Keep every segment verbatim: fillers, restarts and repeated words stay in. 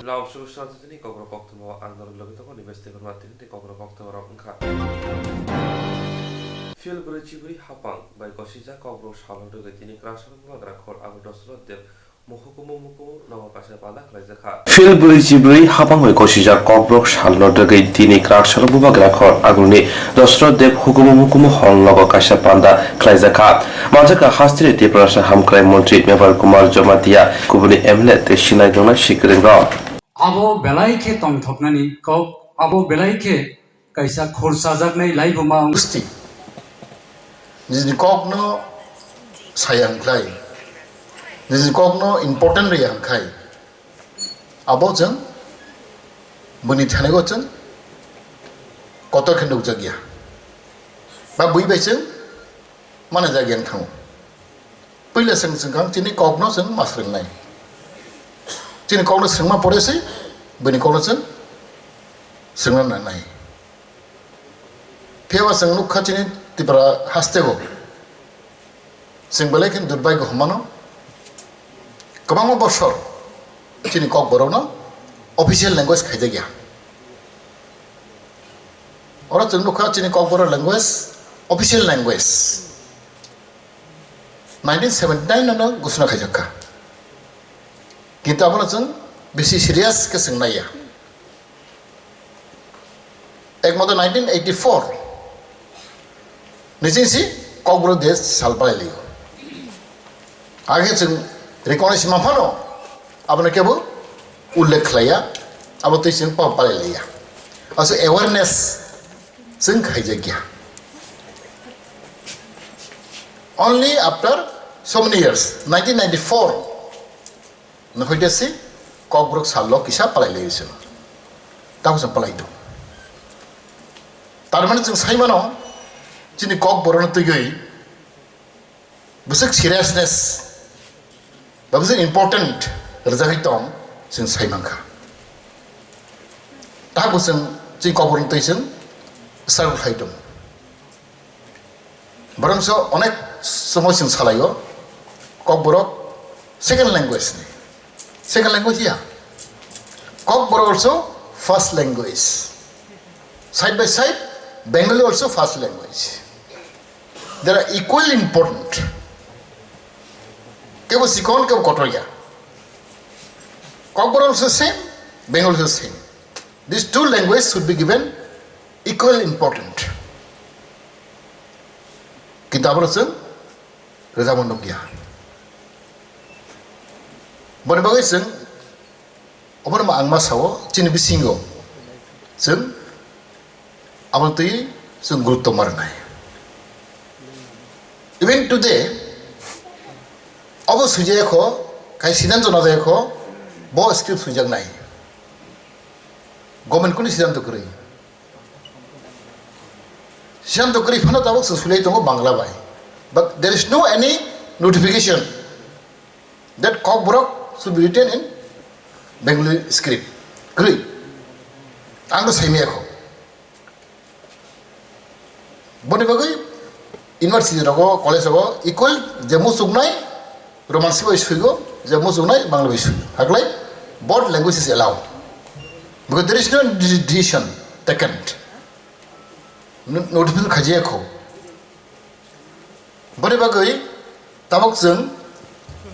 Lam suru santini kokborok koktwma ang norok logi tongo, ni besti korma tini tei kokborok koktwma rok wngkha. Phil bwrwi chibrwi hapang bai gosijak kokborok salno rwgwi tini kwraksano bubagra khor Agul Dosrot Deb muhukumu mukumu nogo kaisa panda khlaijakha. Phil bwrwi chibrwi hapang bai gosijak kokborok salno rwgwi tini kwraksano bubagra khor Agulni Dosrot Deb hukumu mukumu hall nogo kaisa panda khlaijakha. Manjakha hasteni Tiprasa hamkrai montri Mevar Kumar Jamatia, kubuni M L A tei sinai tongnai sikringrok. Abo belai khe tongthoknani kok, abo belai khe kaisa khorsajaknai laibuma wng- Gusti. Nijini kokno saya hwnkhai, nijini kokno important rwya hwnkhai, abo chwng bwini thanigo chwng kotor khe nukjakya. Ba bui bai chwng manajak yang thango. Puila chwng chwng kang chini kokno chwng ma swrwngnai. Chini kokno swrwngma pore se bini kokno chwng swrwngna nangnai. Phiya ba chwng nukha chini Tripura hasteo. Chwng belai khe durbhagyo hwnmano. Kwbangma bosor chini kokborokno official language khaijakya. Oro chwng nukha chini kokborok language, official language. Nineteen seventy nine no ghosona khaijakha. Kintu abono chwng bisi serious khe chwng naiya. Ekmatro nineteen eighty four ni chingsi kokborok de sal palai liyo. Age chwng recognize ma phano abono kebo ullekh khlaiya, abo twi chwng pa palai liya. Aso awareness chwng khaijakya. Only after so many years, nineteen ninety four, no hoite si kokborok sallo kisa palai lai se. Tamo se palai do. Tar mane chwng sai mano, chini kokborokno twiwi bwswk seriousness ba bwswk important rwjagwi tong, chwng sai mankha. Tamo chwng chini kokborokno twi chwng struggle khai tong. Borokso onek somoy chwng salaio, kokborok second language ni. Second language ya. Kokborok also first language. Side by side, Bengali also first language. They are equally important. Kebo sikon, kebo kotor ya. Kokborok also same, Bengali also same. These two languages should be given equal important. Kintu abono chwng rwjamo nukya. Boni bagwi chwng obono ma ang ma sao chini bisingo chwng aboni twi chwng gurutto ma rwnai. Even today, obo swijaya kho, khai siddhanto najaya kho, bo script swijaknai. Government kuni siddhanto kwrwi. Siddhanto kwrwi phano tabuk chwng swilai tongo Bangla bai. But there is no any notification that Kokborok should be written in Bengali script. Kwrwi. Ang to saimaya kho. Boni bagwi university rogo, college rogo equal je muchuknai Roman script bai suigo, je muchuknai Bangla bai suigo. Haklai both language is allowed. Because there is no de-, decision taken. No-, notification khaijakha. Boni bagwi tabuk chwng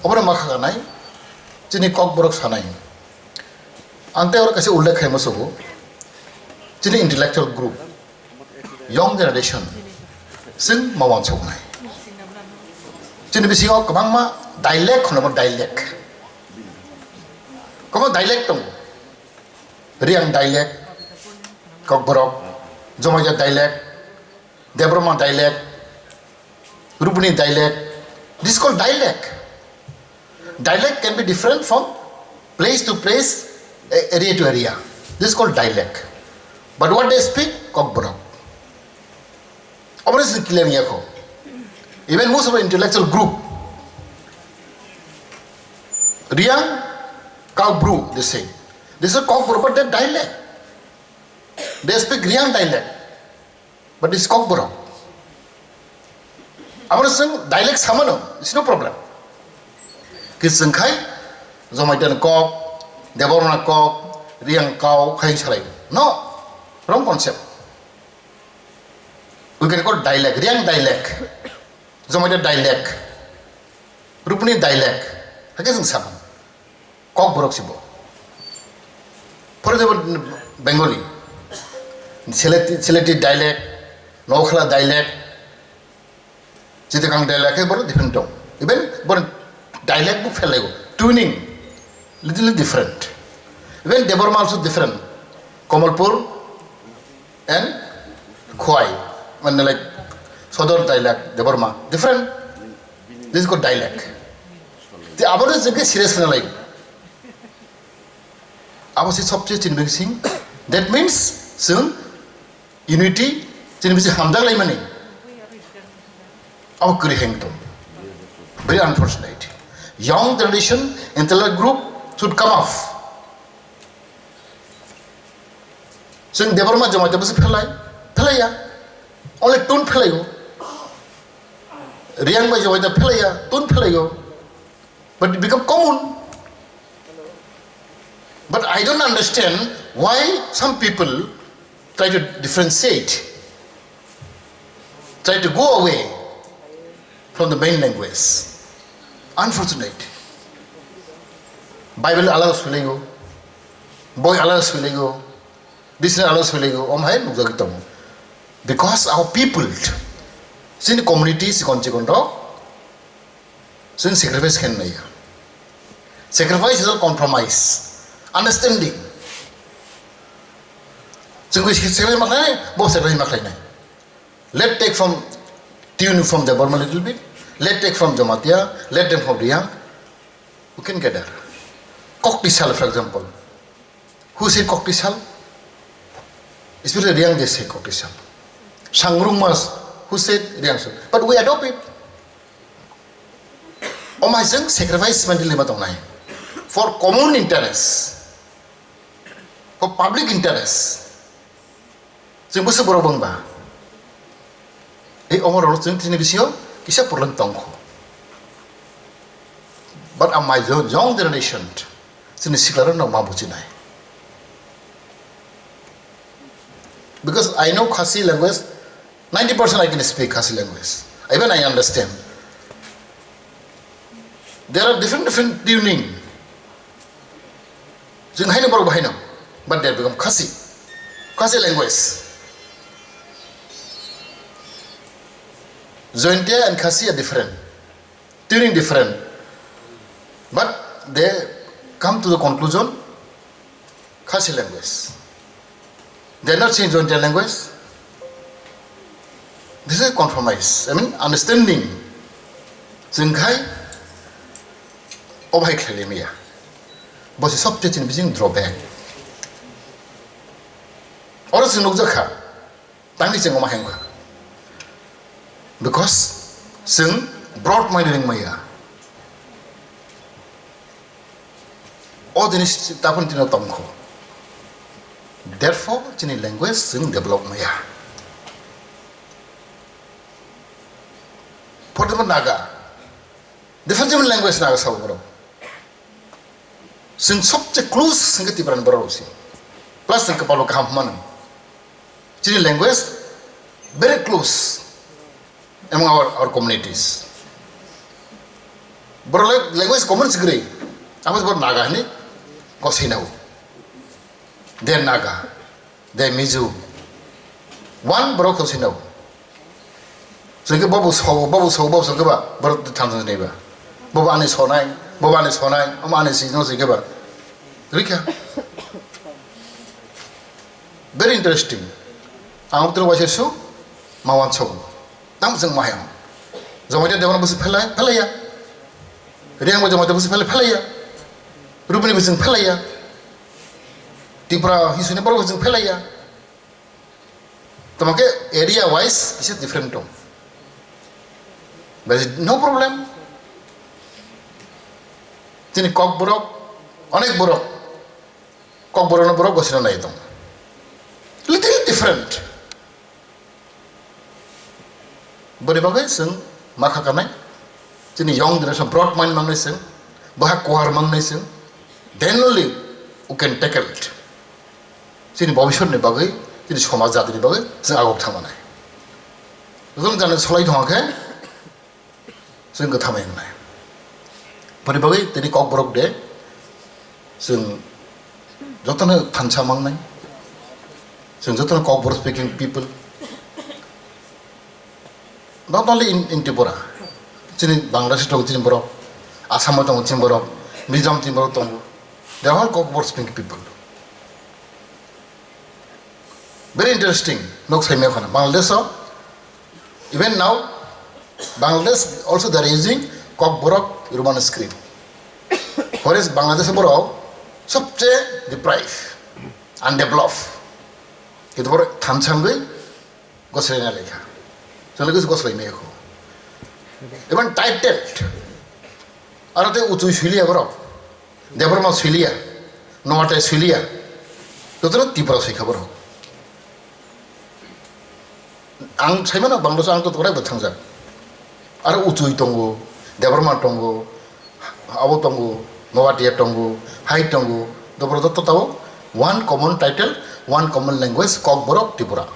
obono ma khakanai, chini Kokborok sanai. Ang tei oro kaisa ullekh khaima sobo, chini intellectual group, young generation, chwng ma uansuknai. Chini bisingo kwbangma dialect hwnwi dialect. Kwbangma dialect tongo. Reang dialect, Kokborok, Jamatia dialect, Debbarma dialect, Rupini dialect. This is called dialect. Dialect can be different from place to place, a-, area to area. This is called dialect. But what they speak? Kokborok. Obviously clear ya kho. Even most of the intellectual group, Reang, Kokbru, they say. This is Kokborok, but they dialect. They speak Reang dialect. But it's Kokborok. Amar sing dialect samano, it's no problem. Kising khai, Jamaitian Kok, Debbarma kok, Reang kau khai salai. No, wrong concept. We can call dialect, Reang dialect, Jamatia dialect, Rupini dialect. Hakhe chwng sapan. Kokborok sibo. For example, Bengali, Sylheti, Sylheti dialect, Noakhali dialect, Chittagong dialect, hakhe borok different dong. Even borok dialect bo phelaigo, tuning little different. Even Debbarma also different. Kamalpur and Khowai, mane like Sodor dialect, Debbarma, different. This is called dialect. Te abo no chwng khe serious khlai lai. Abo se sobse chini bising. That means chwng unity chini bising hamjak lai mani. Abo kwrwi heng tong. Very unfortunate. Young generation, intellectual group should come up. Chwng Debbarma Jamatia bwswk phelai, phelaiya. Only tune phelaiyo. Reang bai Jamatia phelaiya, tune phelaiyo. But it become common. But I don't understand why some people try to differentiate, try to go away from the main language. Unfortunate. Bible alada suilaiyo, boi alada suilaiyo, dictionary alada suilaiyo, om hai nukjagwi tongo. Because our people, chini community chikon chikon rok, chini sacrifice khe naiya. Sacrifice is a compromise, understanding. Chwng sacrifice ma khlainai, bo sacrifice ma khlainai. Let take from tune from Debbarma little bit. Let take from Jamatia. Let take from Reang. We can gather. Koktisal, for example. Who said Koktisal? Especially Reang they say Koktisal. Sangrungmas, who said Reang? But we adopt it. Omai chwng sacrifice mandi lima tongnai. For common interest. For public interest. Chwng bwswk borok bwngba. Ei omorok chwng chini bisingo kisa problem tongkho. But amai jo-, young generation, chini siklarok no ma buchinai. Because I know Khasi language, ninety percent I can speak Khasi language. Even I understand. There are different, different tuning. Chwng haino borok bo haino, but they become Khasi. Khasi language. Jaintia and Khasi are different. Tuning different. But they come to the conclusion, Khasi language. They are not saying Jaintia language. This is compromise. I mean, understanding. Chwng khai, o bahai khlai limya. Bo se sobse chini bising drawback. Oro chwng nukjak kha. Tangni chwng omo hai wngkha. Because chwng broad mind ring maya. O jinis tabon tino tongkho. Therefore, chini language chwng develop maya. For example, Naga. Different, different language Naga sabo borok. Chwng sobse close hwnkhe Tipra ni borok rok se. Plus chwng kwpalo kaham hwnmano. Chini language very close among our, our communities. Borok le language common se kwrwi. Abo se borok Naga hwnwi kok swi nao. They are Naga. De Mizo. One borok to sino. Sengke bobo so, bobo so, bobo so keba borok thansa neba. Bobo ani sonai, bobo ani sonai, ama ani sino sengke ba. Rika. Very interesting. Ang tro waise su, mawan so. Tamo chwng ma hayam. Jamatia Debbarma bwswk phelai, phelaiya. Reang bo Jamatia bwswk phelai, phelaiya. Rupini bwswk phelaiya. Tipra hisuni borok bwswk phelaiya. Tamo khe area wise kisa different tong. But no problem. Chini Kokborok, onek borok. Kokborokno borok gosino nai tong. Little different. Boni bagwi chwng ma kha kanai, chini young generation broad mind mangnai chwng, boha kuar mangnai chwng, then only Who can tackle it? Chini bobiswt ni bagwi, chini somaj jati ni bagwi chwng agok thangmanai. Jotono jani solai thangkhe chwng kwthamai wngnai. Boni bagwi tini Kokborok de chwng jotono thansa mangnai. Chwng jotono Kokborok speaking people. Not only in, in Tripura, chini Bangladesh tongo chini borok, Assam tongo chini borok, Mizoram chini borok tongo. They are all Kokborok speaking people. Very interesting. Nok saimaya khana Bangladesh o, even now, Bangladesh also they are using Kokborok Roman script. Whereas Bangladesh borok sobche deprived, undeveloped. Kintu borok thansa wngwi goslaina lekha. Chwng lekha goslaimaya kho. Even titled. Aro tei Uchui suiliya borok. Debbarma suiliya. Noatai suiliya. Jotono Tripura suikha borok. Ang saimano Bangladesh ang to torai bo thangjak. Aro Uchui tongo, Debbarma tongo, abo tongo, Noatia tongo, hai tongo. Dobro jotto tabo one common title, one common language, Kokborok Tripura.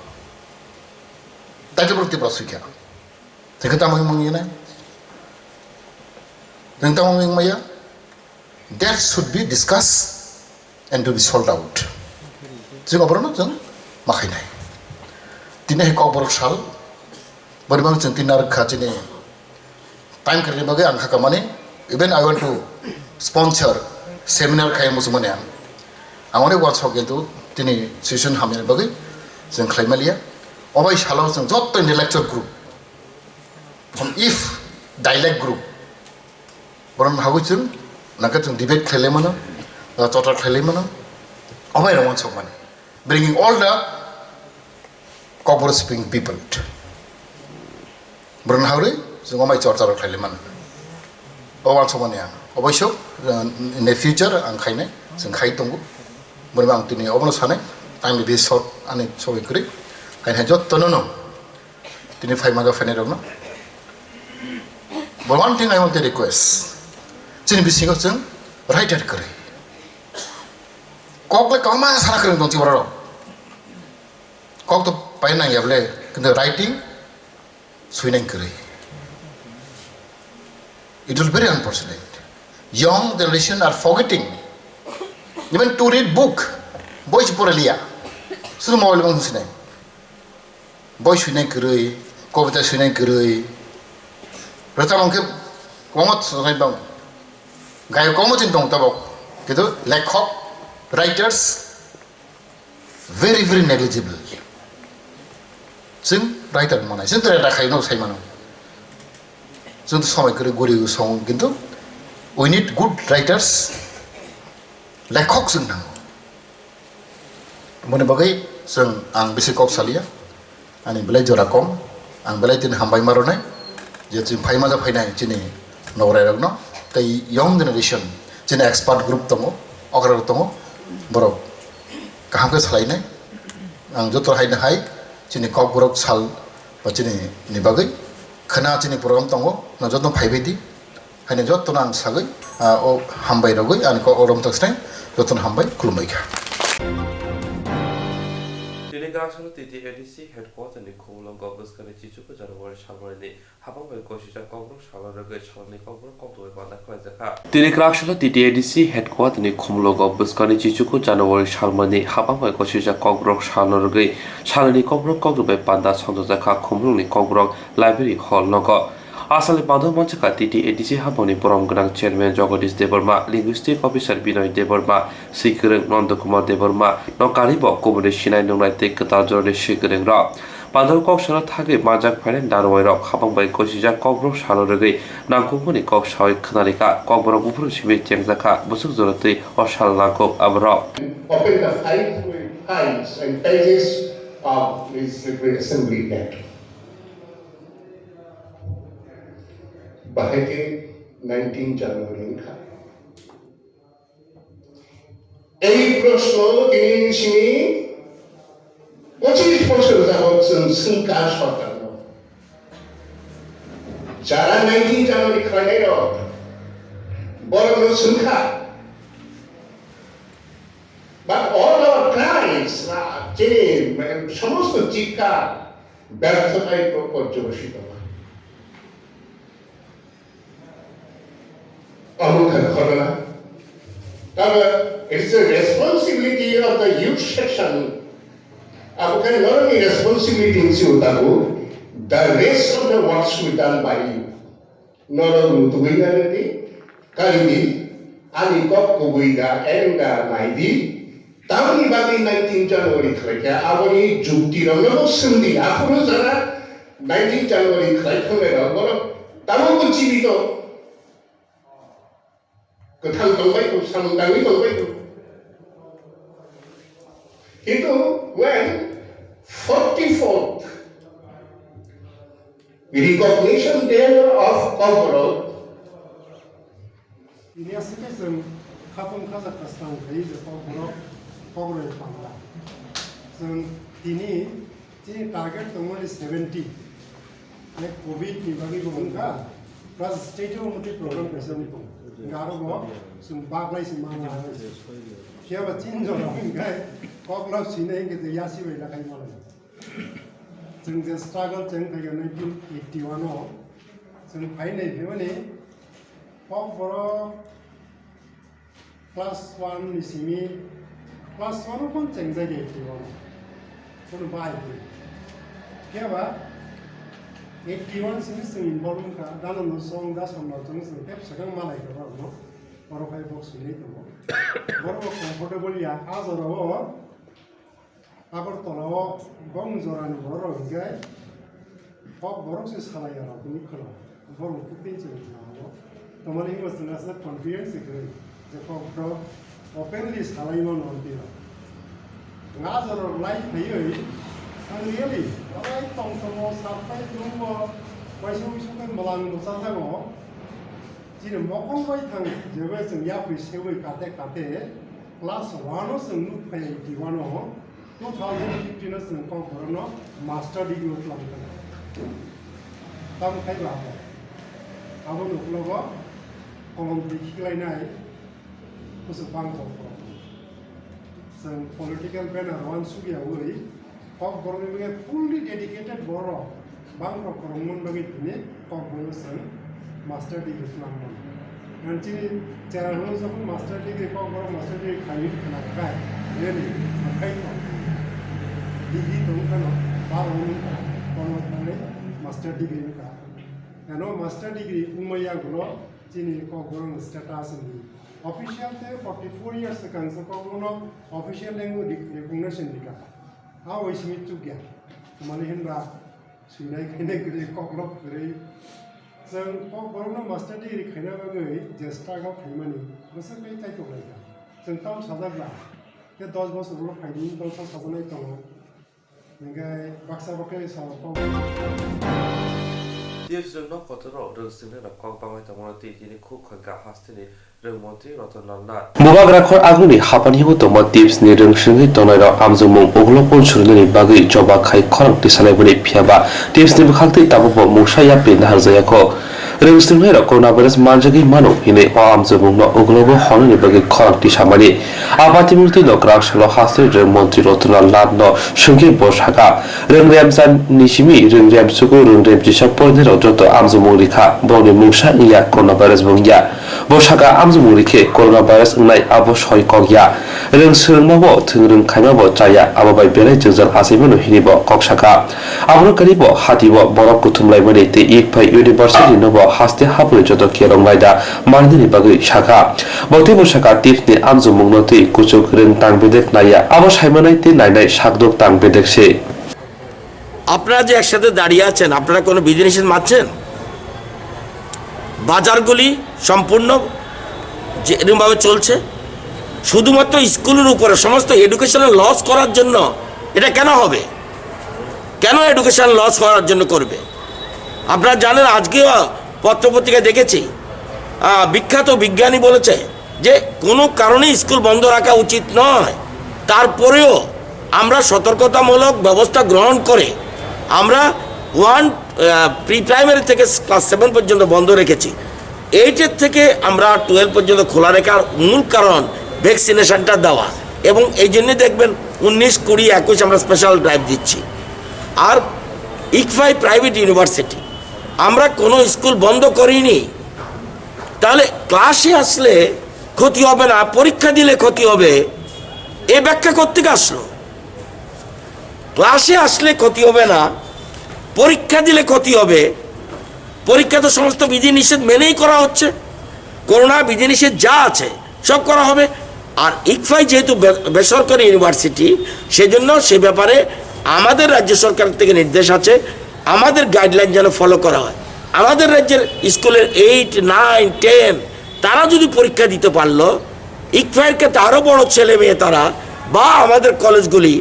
Title borok Tripura suikha. Thikhe tamo wngmang yene. Thikhe tamo wngmaya. That should be discussed and to be solved out. Chwng oborokno chwng ma khainai. Tini hai Kokborok sal, bormang chwng tini narwk kha chini time kwrwini bagwi ang kha kamani. Even I want to sponsor seminar khai muchungmani ang. Ang onek uansuk kintu tini session hamyani bagwi chwng khlai maliya. Obai salo chwng jotto intellectual group, from if dialect group, borok hagwi chwng nangkhe chwng debate khlailai mano, chorcha khlailai mano, obai rok uansukmani. Bringing all the Kokborok speaking people. Borok hagwi chwng obai chorcha rok khlailai mano. O uansukmani ang. Oboisok, uh, in the future ang khainai, chwng khai tongo. Borok ang tini obono sanai, time is short, ani somoi kwrwi. Kainai jottono no. Tini phai mano phainai rokno. But one thing I want to request. Chini bisingo chwng writer kwrwi. Kok le kwbangma sana kwrwi tong chibora rok. Kok to pai nang yable, kintu writing suinai kwrwi. It will very unfortunate. Young generation are forgetting even to read book. Boi se pore liya. Sudu mobile bang sinai. Boi suinai kwrwi, kobita suinai kwrwi. Rwchapmung khe kwbangma swrwngnaibang. Gayok kwbangma chini tong tabok. Kintu lekhok, writers, very, very negligible. Chwng writer manai. Chwng to writer khaino sai mano. Chwng to somoi kwrwi guri song, kintu we need good writers. Lekhok chwng nango. Boni bagwi chwng ang bisi kok saliya, ani belai jora kom, ang belai tini hambai ma rwnai, je chini phaima ja phainai chini nograi rokno, tei young generation, chini expert group tongo, okra rok tongo, borok kaham khe salainai, ang joto hai no hai chini Kokborok sal ba chini ni bagwi khwna chini program tongo, no joto phai bai di. Haino jotono ang sagwi, ah, o hambai rogwi ani kok orom taksnai jotono hambai khulumbai kha. Tini Krakchalo T T A D C headquarter ni khumulwngo bwskangni chichuku January salmani ni hapang bai gosijak kokborok salna rwgwi salni kokborok kokdugwi panda khlaijakha. Tini Krakchalo T T A D C headquarter ni khumulwngo bwskangni chichuku January salmani hapang bai gosijak kokborok salna rwgwi salni kokborok kokdugwi panda songjakha khumulwngni kokborok library hall nogo. Aswkni pando manjakha T T A D C hapangni borom gwnang chairman Jagadish Debbarma, linguistic officer Binoy Debbarma, swi kwrwng Nandakumar Debbarma, no karibo kubuni sinai nungnai tei kwtal jorani swi kwrwng rok. Pandao kok sana thagwi manjak phainai narwai rok hapang bai gosijak kokborok salo rwgwi nangkukmani kok sawi khwnarikha, kokborok buphuru simi chengjakha, bwswk jora twi o sal nangkuk aborok. Open the five files and pages of this Assembly Act. Bahai khe nineteen January wngkha. Ei proshno tini simi pochis bochor jabot chwng swngkha sorkarno. Jara nineteen January khlainairok borokno swngkha. But all our cries, uh, যে সমস্ত চিৎকার ব্যর্থতায় প-, পর্যবসিত হয়। অমুখার ঘটনা। তবে it is a responsibility of the youth section. Abo khe norokni responsibility wngsi utago, the rest of the works will done by you. Norok mutugwi narwdi, karidi, ani kok kubui da, eng da, naidi. Tamoni bagwi nineteen January khlaikha, aboni jukti rokno bo swngdi, aphuru jara nineteen January khlai thangnairok, borok tamo bo jibito. Kwthang tongbai tong, samung tangwi tongbai tong. Kintu when forty-fourth Recognition Day of Kokborok, tini aswk khe chwng khapung khajak kwchang khai je Kokborok, Kokborok pangla. Chwng tini Chini target tongmani seventy. Like covid ni bagwi bo wngkha, plus state o motwi program kaisa wngkha. Hingke aro bo chwng baglai se mangla. Phiya ba chini jora hingke kok lab sinai hingke je yasi bai lakai malai. Chwng je struggle chwng khaikha nineteen eighty one o. Chwng phainai phimani kok borok Class one ni simi, class one o phone chengjak ya eighty one o. Phone bai phone. Khe ba eighty one simi chwng involve wngkha, dano no song da som no chwng chwng tep swkang malai kha borok no. Borok hai bok swinai tongo. Borok no comfortable ya, a jora o Agartala o bong jorani borok rok hingke kok borok se salai ya rok ni khwna borok khe tin chwng thango. Tamani hwnba chwng aswk confidence se kwrwi je kok borok openly salai mano hwnwi rok. Nga jorok lai phaiwi ang really alai tong tongo, sat phai tongo, waisa uisu khe mwlang bo chajago. Chini mokol bai thang jebe chwng yapri sewi kate kate class one o chwng nuk phai eighty one o. Two thousand fifteen o chwng Kokborok no master degree o twlang kha. Tamo khai ba abo? Abo ni uklogo kolom twi khiklainai kuchuk bangkok. Chwng political banner wansuk yaui Kokborok ni bagwi fully dedicated borok. Bangkok kwrwngmani bagwi tini Kokborok chwng master degree khwlangmani. Ang chini chera hwnwi jokhon master degree, Kokborok master degree khainwi khwnakhai, really, akhai tong. Degree tong phano, baro wngkha, kono thangwi master degree wngkha. Ano master degree wngmaya ulo chini Kokborok ni status ni official te forty four years swkang se Kokborokno official language recognition rikha. A oi simi chukya. Mani hinba Swinai khainai kwrwi, koklop kwrwi. Chwng Kokborokno master degree khaina bagwi je struggle khaimani, bwswk bai chaitok lai kha. Chwng tamo sajak ba, khe dos bosor ulo phaidi, tongsa sajaknai tongo. Hinkhe baksa baksa sao kok. Tips rwngno kotor rok rwng swngnairok kok bangwi tongmano twi tini khuk khankha hasteni Rwng montri Ratan Lal Nath. Bubagra khor aguni hapani hingo tongma tips ni rwng swrwngwi tongnairok amjokmung uklok pon surunani bagwi choba khai khorang tisalaimani phiyaba tips ni bwkhak twi tabukbo mungsa yapri naharjaya kho. Rwng swrwngnairok corona virus manjagwi mano hinwi o amjokmungno uklogo honani bagwi khorang tisamani. A patimurti no kwrak salo hasteni rwng montri Ratan Lal Nath no swngkhe bo sakha, rwng remsa ni simi rwng remsugo rwng remchisa porinairok joto amjokmung rikha, borokni mungsa wngya, corona virus bo wngya. Bo sakha, amjokmung rikhe corona virus wngnai abo soi kok ya. Rwng swrwngmabo, thwng rwng khaimabo chaya, abo bai belai jwngjal achaimano hinwi bo kok sakha. Abono karibo hatio borok kuthum laimani tei Ikphai University no bo haste hapori joto kerong laida manwini bagwi sakha. Bo teibo sakha, tips ni amjokmungno tei kuchuk rwng tang bedek naiya, abo saimanai tei nainai sakdok tang bedek se. আপনারা যে একসাথে দাঁড়িয়ে আছেন, আপনারা কোনো বিজনেসের মারছেন? বাজারগুলি সম্পূর্ণ যেরকমভাবে চলছে, শুধুমাত্র স্কুলের উপরে সমস্ত এডুকেশনাল লস করার জন্য এটা কেন হবে? কেন এডুকেশন লস করার জন্য করবে? আপনারা জানেন, আজকেও পত্রপত্রিকা দেখেছি, আহ, বিখ্যাত বিজ্ঞানী বলেছে যে কোনো কারণেই স্কুল বন্ধ রাখা উচিত নয়। তারপরেও আমরা সতর্কতামূলক ব্যবস্থা গ্রহণ করে আমরা ওয়ান, আহ, প্রি প্রাইমারি থেকে ক্লাস সেভেন পর্যন্ত বন্ধ রেখেছি। এইটের থেকে আমরা টুয়েলভ পর্যন্ত খোলা রাখার মূল কারণ ভ্যাকসিনেশনটা দেওয়া। এবং এই জন্য দেখবেন উনিশ, কুড়ি, একুশ আমরা স্পেশাল ড্রাইভ দিচ্ছি। আর ইকফাই প্রাইভেট ইউনিভার্সিটি, আমরা কোনো স্কুল বন্ধ করিনি। তাহলে ক্লাসে আসলে ক্ষতি হবে না, পরীক্ষা দিলে ক্ষতি হবে, এ ব্যাখ্যা কোত্থেকে আসলো? ক্লাসে আসলে ক্ষতি হবে না, পরীক্ষা দিলে ক্ষতি হবে। পরীক্ষা তো সমস্ত বিধিনিষেধ মেনেই করা হচ্ছে, করোনা বিধিনিষেধ যা আছে সব করা হবে। আর ইকফাই যেহেতু বে-, বেসরকারি ইউনিভার্সিটি, সেজন্য সে ব্যাপারে আমাদের রাজ্য সরকার থেকে নির্দেশ আছে, আমাদের গাইডলাইন যেন ফলো করা হয়। আমাদের রাজ্যের স্কুলের এইট, নাইন, টেন, তারা যদি পরীক্ষা দিতে পারলো, ইকফাইয়ের ক্ষেত্রে আরও বড় ছেলে মেয়ে তারা, বা আমাদের কলেজগুলি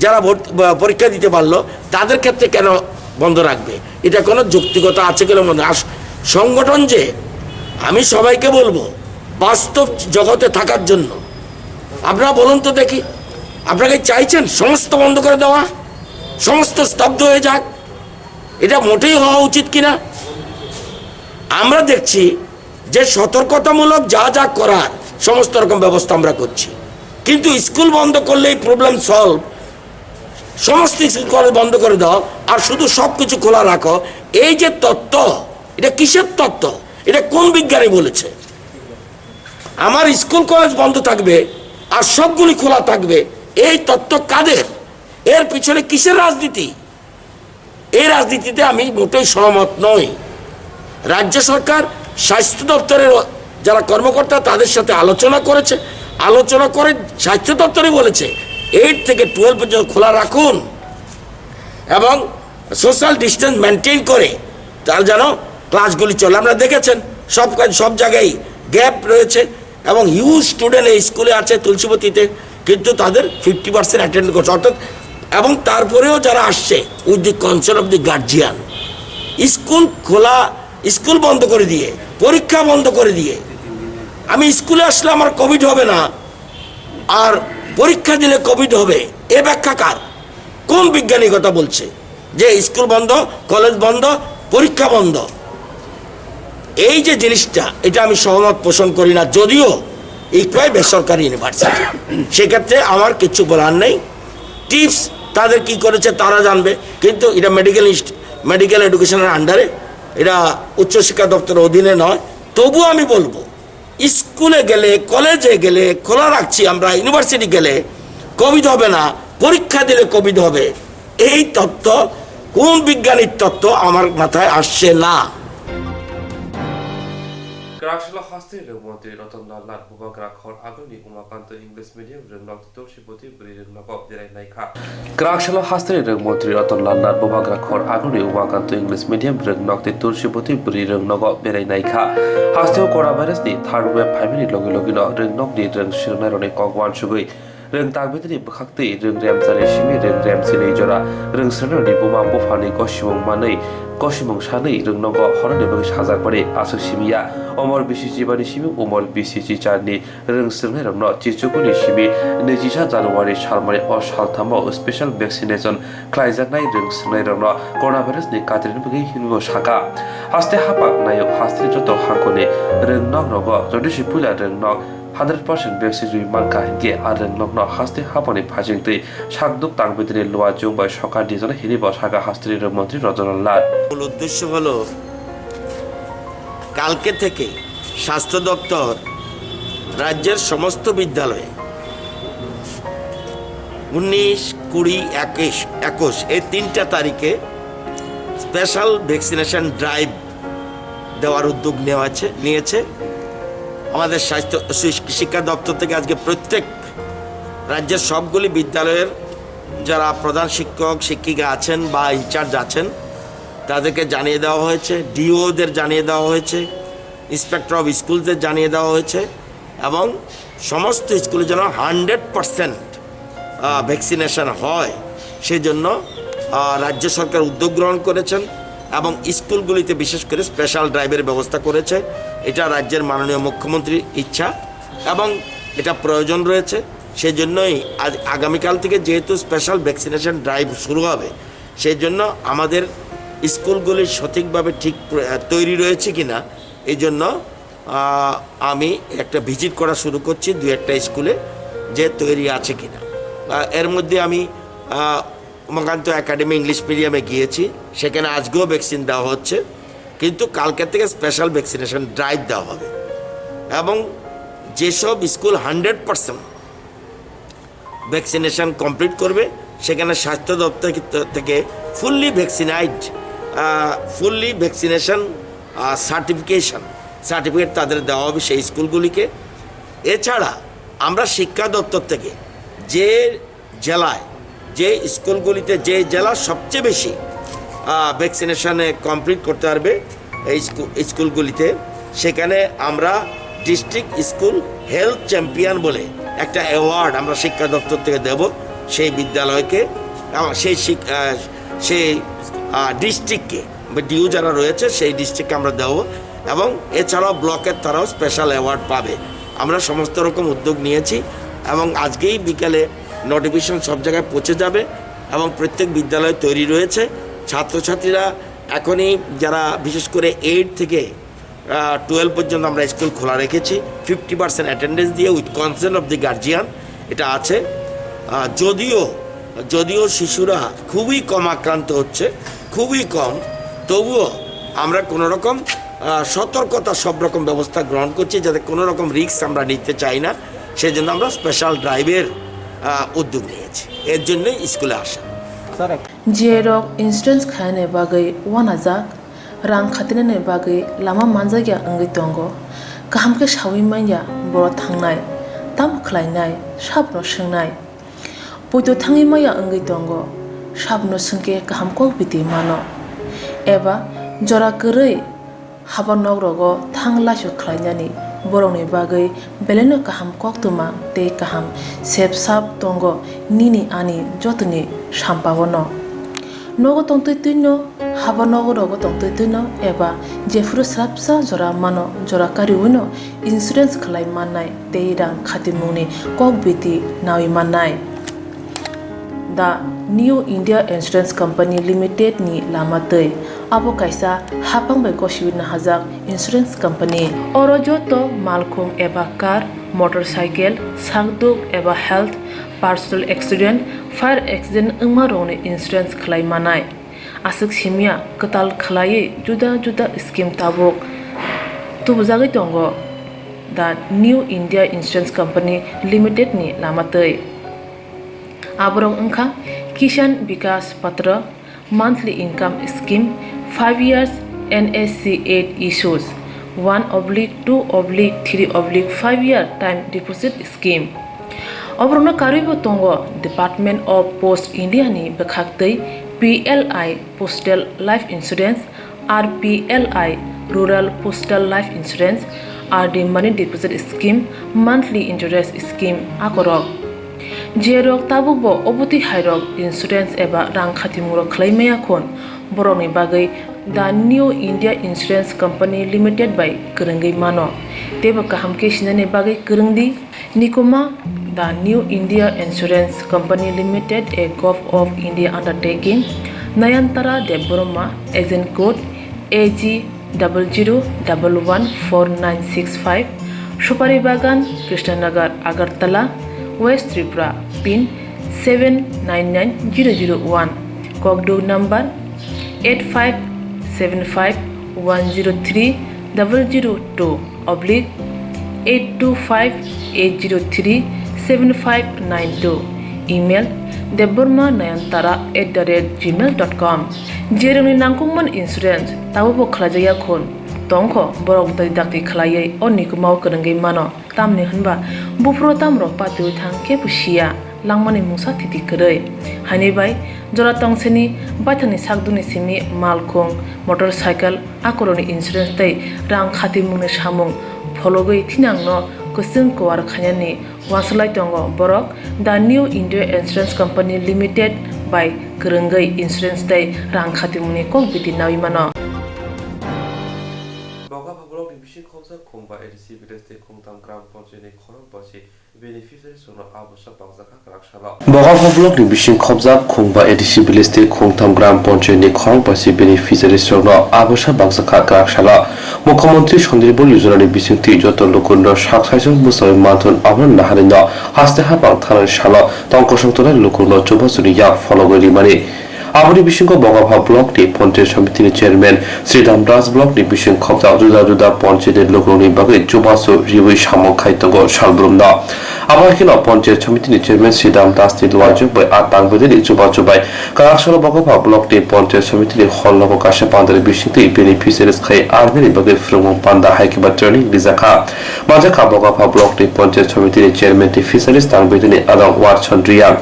যারা ভর্তি, বা পরীক্ষা দিতে পারলো, তাদের ক্ষেত্রে কেন বন্ধ রাখবে? এটা কোনো যৌক্তিকতা আছে কিনা মনে হয়? আস-, সংগঠন যে, আমি সবাইকে বলবো, বাস্তব জগতে থাকার জন্য আপনারা বলুন তো দেখি, আপনারা কি চাইছেন সমস্ত বন্ধ করে দেওয়া, সমস্ত স্তব্ধ হয়ে যাক? এটা মোটেই হওয়া উচিত কিনা? আমরা দেখছি যে সতর্কতামূলক যা যা করার সমস্ত রকম ব্যবস্থা আমরা করছি, কিন্তু স্কুল বন্ধ করলেই প্রবলেম সলভ, সমস্ত স্কুল কলেজ বন্ধ করে দাও আর শুধু সব কিছু খোলা রাখো, এই যে তত্ত্ব, এটা কিসের তত্ত্ব? এটা কোন বিজ্ঞানী বলেছে? আমার স্কুল কলেজ বন্ধ থাকবে আর সবগুলি খোলা থাকবে, এই তত্ত্ব কাদের? এর পিছনে কিসের রাজনীতি? এই রাজনীতিতে আমি মোটেই সহমত নই। রাজ্য সরকার স্বাস্থ্য দপ্তরের যারা কর্মকর্তা তাদের সাথে আলোচনা করেছে, আলোচনা করে স্বাস্থ্য দপ্তরে বলেছে এইট থেকে টুয়েলভ পর্যন্ত খোলা রাখুন এবং সোশ্যাল ডিস্টেন্স মেনটেন করে তার যেন ক্লাসগুলি চলে। আপনারা দেখেছেন সব কাজ, সব জায়গায় গ্যাপ রয়েছে এবং হিউজ স্টুডেন্ট এই স্কুলে আছে তুলসীবতীতে, কিন্তু তাদের ফিফটি পার্সেন্ট অ্যাটেন্ড করছে, অর্থাৎ, এবং তারপরেও যারা আসছে with the consent of the guardian, school খোলা, স্কুল বন্ধ করে দিয়ে, পরীক্ষা বন্ধ করে দিয়ে, আমি স্কুলে আসলে আমার কোভিড হবে না, আর পরীক্ষা দিলে কোভিড হবে, এ ব্যাখ্যা কার? কোন বিজ্ঞানী কথা বলছে যে স্কুল বন্ধ, কলেজ বন্ধ, পরীক্ষা বন্ধ? এই যে জিনিসটা, এটা আমি সহমত পোষণ করি না, যদিও ইকফাই বেসরকারি ইউনিভার্সিটি, সেক্ষেত্রে আমার কিছু বলার নেই। টিপস তাদের কি করেছে তারা জানবে, কিন্তু এটা মেডিকেল ইনস্টি-, মেডিকেল এডুকেশনের আন্ডারে, এটা উচ্চশিক্ষা দপ্তরের অধীনে নয়। তবুও আমি বলবো, স্কুলে গেলে, কলেজে গেলে খোলা রাখছি আমরা, ইউনিভার্সিটি গেলে কোভিড হবে না, পরীক্ষা দিলে কোভিড হবে, এই তত্ত্ব কোন বিজ্ঞানীর তত্ত্ব আমার মাথায় আসছে না। Kwrak salo hasteni rwngmantri Ratan Lal Nath bubagra khor agoni Umakanto English medium rwngnok tei Tulsiboti bwrwi rwngnogo berai naikha. Kwrak salo hasteni rwngmantri Ratan Lal Nath bubagra khor agoni Umakanto English medium rwngnok tei Tulsiboti bwrwi rwngnogo berai naikha. Hasteo corona virus ni third wave phaimani logi logino rwngnokni rwng swrwngnairokni kok uansugwi rwng takbitini bwkhaktwi rwng remchani simi rwng remchini jora rwng swrwngnairokni buma buphani gosimung manwi gosimung sanwi rwngnogo horoni bagwi sajakmani aswk simi ya. Omor bisi chibani simi umor bisi chichar ni rwng swrwngnairokno chichukuni simi naichisa January salmani o salthamo special vaccination khlaijaknai rwng swrwngnairokno coronavirus ni katrini bagwi hinwi saka. Haste hapak naio hasteni joto hangkoni rwngnokrogo jodi se puila rwngnok hundred percent vaccine rwi mankha hinkhe a rwngnokno haste hapakni phasingtwi sakduk tangbitini luachung bai soka dijana hinwi bo saka hasteni rwngmantri Rajanlal Nath. মূল উদ্দেশ্য হলো কালকে থেকে স্বাস্থ্য দপ্তর রাজ্যের সমস্ত বিদ্যালয়ে উনিশ, কুড়ি, একুশ, একুশ এই তিনটা তারিখে স্পেশাল ভ্যাকসিনেশন ড্রাইভ দেওয়ার উদ্যোগ নেওয়া আছে, নিয়েছে। আমাদের স্বাস্থ্য শি-, শিক্ষা দপ্তর থেকে আজকে প্রত্যেক রাজ্যের সবগুলি বিদ্যালয়ের যারা প্রধান শিক্ষক শিক্ষিকা আছেন বা ইনচার্জ আছেন, তাদেরকে জানিয়ে দেওয়া হয়েছে, ডিওদের জানিয়ে দেওয়া হয়েছে, ইন্সপেক্টর অফ স্কুলদের জানিয়ে দেওয়া হয়েছে এবং সমস্ত স্কুলে যেন হান্ড্রেড পার্সেন্ট ভ্যাকসিনেশন হয়, সেই জন্য আহ, রাজ্য সরকার উদ্যোগ গ্রহণ করেছেন এবং স্কুলগুলিতে বিশেষ করে স্পেশাল ড্রাইভের ব্যবস্থা করেছে। এটা রাজ্যের মাননীয় মুখ্যমন্ত্রীর ইচ্ছা এবং এটা প্রয়োজন রয়েছে। সেই জন্যই আজ, আগামীকাল থেকে যেহেতু স্পেশাল ভ্যাকসিনেশন ড্রাইভ শুরু হবে, সেই জন্য আমাদের স্কুলগুলি সঠিকভাবে ঠিক প্র-, আহ, তৈরি রয়েছে কিনা, এই জন্য আহ, আমি একটা ভিজিট করা শুরু করছি দু একটা স্কুলে। যে তৈরি আছে কিনা। আহ, এর মধ্যে আমি আহ, উমাকান্ত একাডেমি ইংলিশ মিডিয়ামে গিয়েছি, সেখানে আজকেও ভ্যাকসিন দেওয়া হচ্ছে, কিন্তু কালকে থেকে স্পেশাল ভ্যাকসিনেশন ড্রাইভ দেওয়া হবে। এবং যেসব school hundred percent vaccination complete করবে, সেখানে স্বাস্থ্য দপ্তর থেকে ফুললি ভ্যাকসিনাইড, ফুললি ভ্যাকসিনেশন সার্টিফিকেশন সার্টিফিকেট তাদের দেওয়া হবে সেই স্কুলগুলিকে। এছাড়া আমরা শিক্ষা দপ্তর থেকে যে জেলায়, যে স্কুলগুলিতে, যে জেলা সবচেয়ে বেশি ভ্যাকসিনেশনে কমপ্লিট করতে পারবে এই স্কু- স্কুলগুলিতে, সেখানে আমরা ডিস্ট্রিক্ট স্কুল হেলথ চ্যাম্পিয়ন বলে একটা অ্যাওয়ার্ড আমরা শিক্ষা দপ্তর থেকে দেব সেই বিদ্যালয়কে, এবং সেই শিক- আহ, সেই ডিস্ট্রিক্টকে, ডিউ যারা রয়েছে সেই ডিস্ট্রিক্টকে আমরা দেবো। এবং এছাড়াও ব্লকের তারাও স্পেশাল অ্যাওয়ার্ড পাবে। আমরা সমস্ত রকম উদ্যোগ নিয়েছি এবং আজকেই বিকেলে নোটিফিকেশন সব জায়গায় পৌঁছে যাবে এবং প্রত্যেক বিদ্যালয় তৈরি রয়েছে। ছাত্রছাত্রীরা এখনই, যারা বিশেষ করে এইট থেকে টুয়েলভ পর্যন্ত আমরা স্কুল খোলা রেখেছি, ফিফটি পার্সেন্ট অ্যাটেন্ডেন্স দিয়ে, with consent of the guardian, এটা আছে। আহ, যদিও যদিও শিশুরা খুবই কম আক্রান্ত হচ্ছে, খুবই কম, তবুও আমরা কোনো রকম আহ, সতর্কতা, সব রকম ব্যবস্থা গ্রহণ করছি, যাতে কোনো রকম রিস্ক আমরা নিতে চাই না। সেই জন্য আমরা স্পেশাল ড্রাইভের আহ, উদ্যোগ নিয়েছি। এর জন্যই স্কুলে আসা। Sir, এক- G I rok insurance khainani bagwi uanajak, rang khatinani bagwi lama manjakya wngwi tongo. Kaham khe saui manya borok thangnai, tamo khlainai, sabno swngnai. Poito thangwi maya wngwi tongo, sabno swngkhe kaham kok biti mano. Eba jora kwrwi haba nok rogo thang laisu khlainani borokni bagwi belaino kaham koktwma tei kaham sep sap tongo nini ani jotoni sampao no. Nogo tongtwi twino, haba nogo rogo tongtwi twino eba jephuru swrapsa jora mano jora kariwino insurance khlai mannai tei rang khatimungni kok biti nawi mannai. The New India Insurance Company Limited ni lama twi. Abo kaisa haphang bai gosiwi nahajak insurance company. Oro joto malkhung eba car, motorcycle, sakduk eba health, personal accident, fire accident wngma rokni insurance khlai manai. Aswk simya kwtal khlaiwi juda juda scheme tabuk tubujagwi tongo the New India Insurance Company Limited ni lama twi. Aborok wngkha Kisan Vikas Patra, monthly income scheme, five years N S C eight issues, one oblique two oblique three oblique five year time deposit scheme. Oborokno karwibo tongo Department of Post India ni bwkhaktwi P L I Postal Life Insurance, R P L I Rural Postal Life Insurance, R D Money Deposit Scheme, Monthly Interest Scheme akorok. Jerok tabukbo obotwi hairok insurance eba rang khatimmungrok khlai maya khun, borokni bagwi The New India Insurance Company Limited bai kwrwngwi mano. Teibo kaham khe sinani bagwi kwrwng di. Nikuma, The New India Insurance Company Limited, a Govt of India undertaking, Nayantara Debbarma, agent code A G double zero double one four nine six five, Supari Bagan, Krishnanagar, Agartala, West Tripura, pin seven nine nine zero zero one, Kokduk number eight five seven five one zero three double zero two oblique eight two five eight zero three seven five nine two, email debbarma nayantara at the rate gmail dot com. Jerokni nangkukmani insurance tabukbo khlaijakya khun tongkho, borok bwtwi dakti khlaiwi o nikumao kwrwngwi mano. Tamni hwnba buphuru tamrok patiwi thang kebo siya, langmani mungsa thiti kwrwi. Haini bai jora tongseni baithangni sakdukni simi malkhung, motorcycle, akorokni insurance tei rang khatimungni samung phologwi thinangno kwchwng kwar khainani uansuk lai tongo borok The New India Insurance Company Limited bai kwrwngwi insurance tei rang khatimungni kok biti nawi mano. Bokha block ni bising khobor Khungba A D C village tei Khungtham gram panchayat ni khorok basi beneficiaries rokno abosa bakjakha kwrak salo. Bokapha block ni bising khobjak Khungba A D C village tei Khungtham gram panchayat ni khorok basi beneficiaries rokno abosa bakjakha kwrak salo. Mukhyamantri Swanirbhor Yojana ni bisingtwi joto lukurokno sak saichung bwsai manthun abono naharino haste hapang thanani salo tong kosong tongnai lukurokno chubasuni yak phologwi rimani. Aboni bisingo Bokapha block ni panchayat samiti ni chairman Sridham Das, block ni bising khobjak juda juda panchayat ni lukurokni bagwi chubachu riwi samung khai tongo salbrumno. Abo hai kheno panchayat samiti ni chairman Sridham Das ni luaijwk bai a tang bedeni chubachu bai kwrak salo Bokapha block ni panchayat samiti ni hall nogo kaisa pandari bisingtwi beneficiaries khai armeni bagwi phwrwngmung panda hai khe ba training rijakha. Manjakha Bokapha block ni panchayat samiti ni chairman tei fisheries tang bedeni adong Warson Riyang.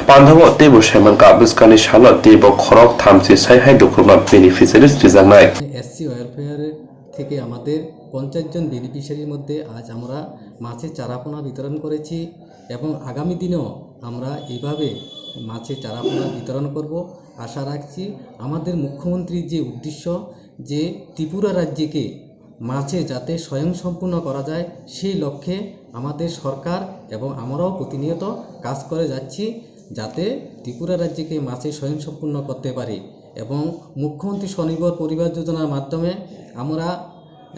Pandao teibo saimankha, bwskangni salo teibo khorok thamchi sai hai lukurokno beneficiaries rijaknai. SC welfare থেকে আমাদের পঞ্চাশ জন বেনিফিশিয়ারির মধ্যে আজ আমরা মাছের চারাপোনা বিতরণ করেছি এবং আগামী দিনেও আমরা এইভাবে মাছের চারাপোনা বিতরণ করব। আশা রাখছি আমাদের মুখ্যমন্ত্রীর যে উদ্দেশ্য, যে ত্রিপুরা রাজ্যকে মাছে যাতে স্বয়ংসম্পূর্ণ করা যায়, সেই লক্ষ্যে আমাদের সরকার এবং আমরাও প্রতিনিয়ত কাজ করে যাচ্ছি, যাতে ত্রিপুরা রাজ্যকে মাছে স্বয়ংসম্পূর্ণ করতে পারি। এবং মুখ্যমন্ত্রী স্বনির্ভর পরিবার যোজনার মাধ্যমে আমরা,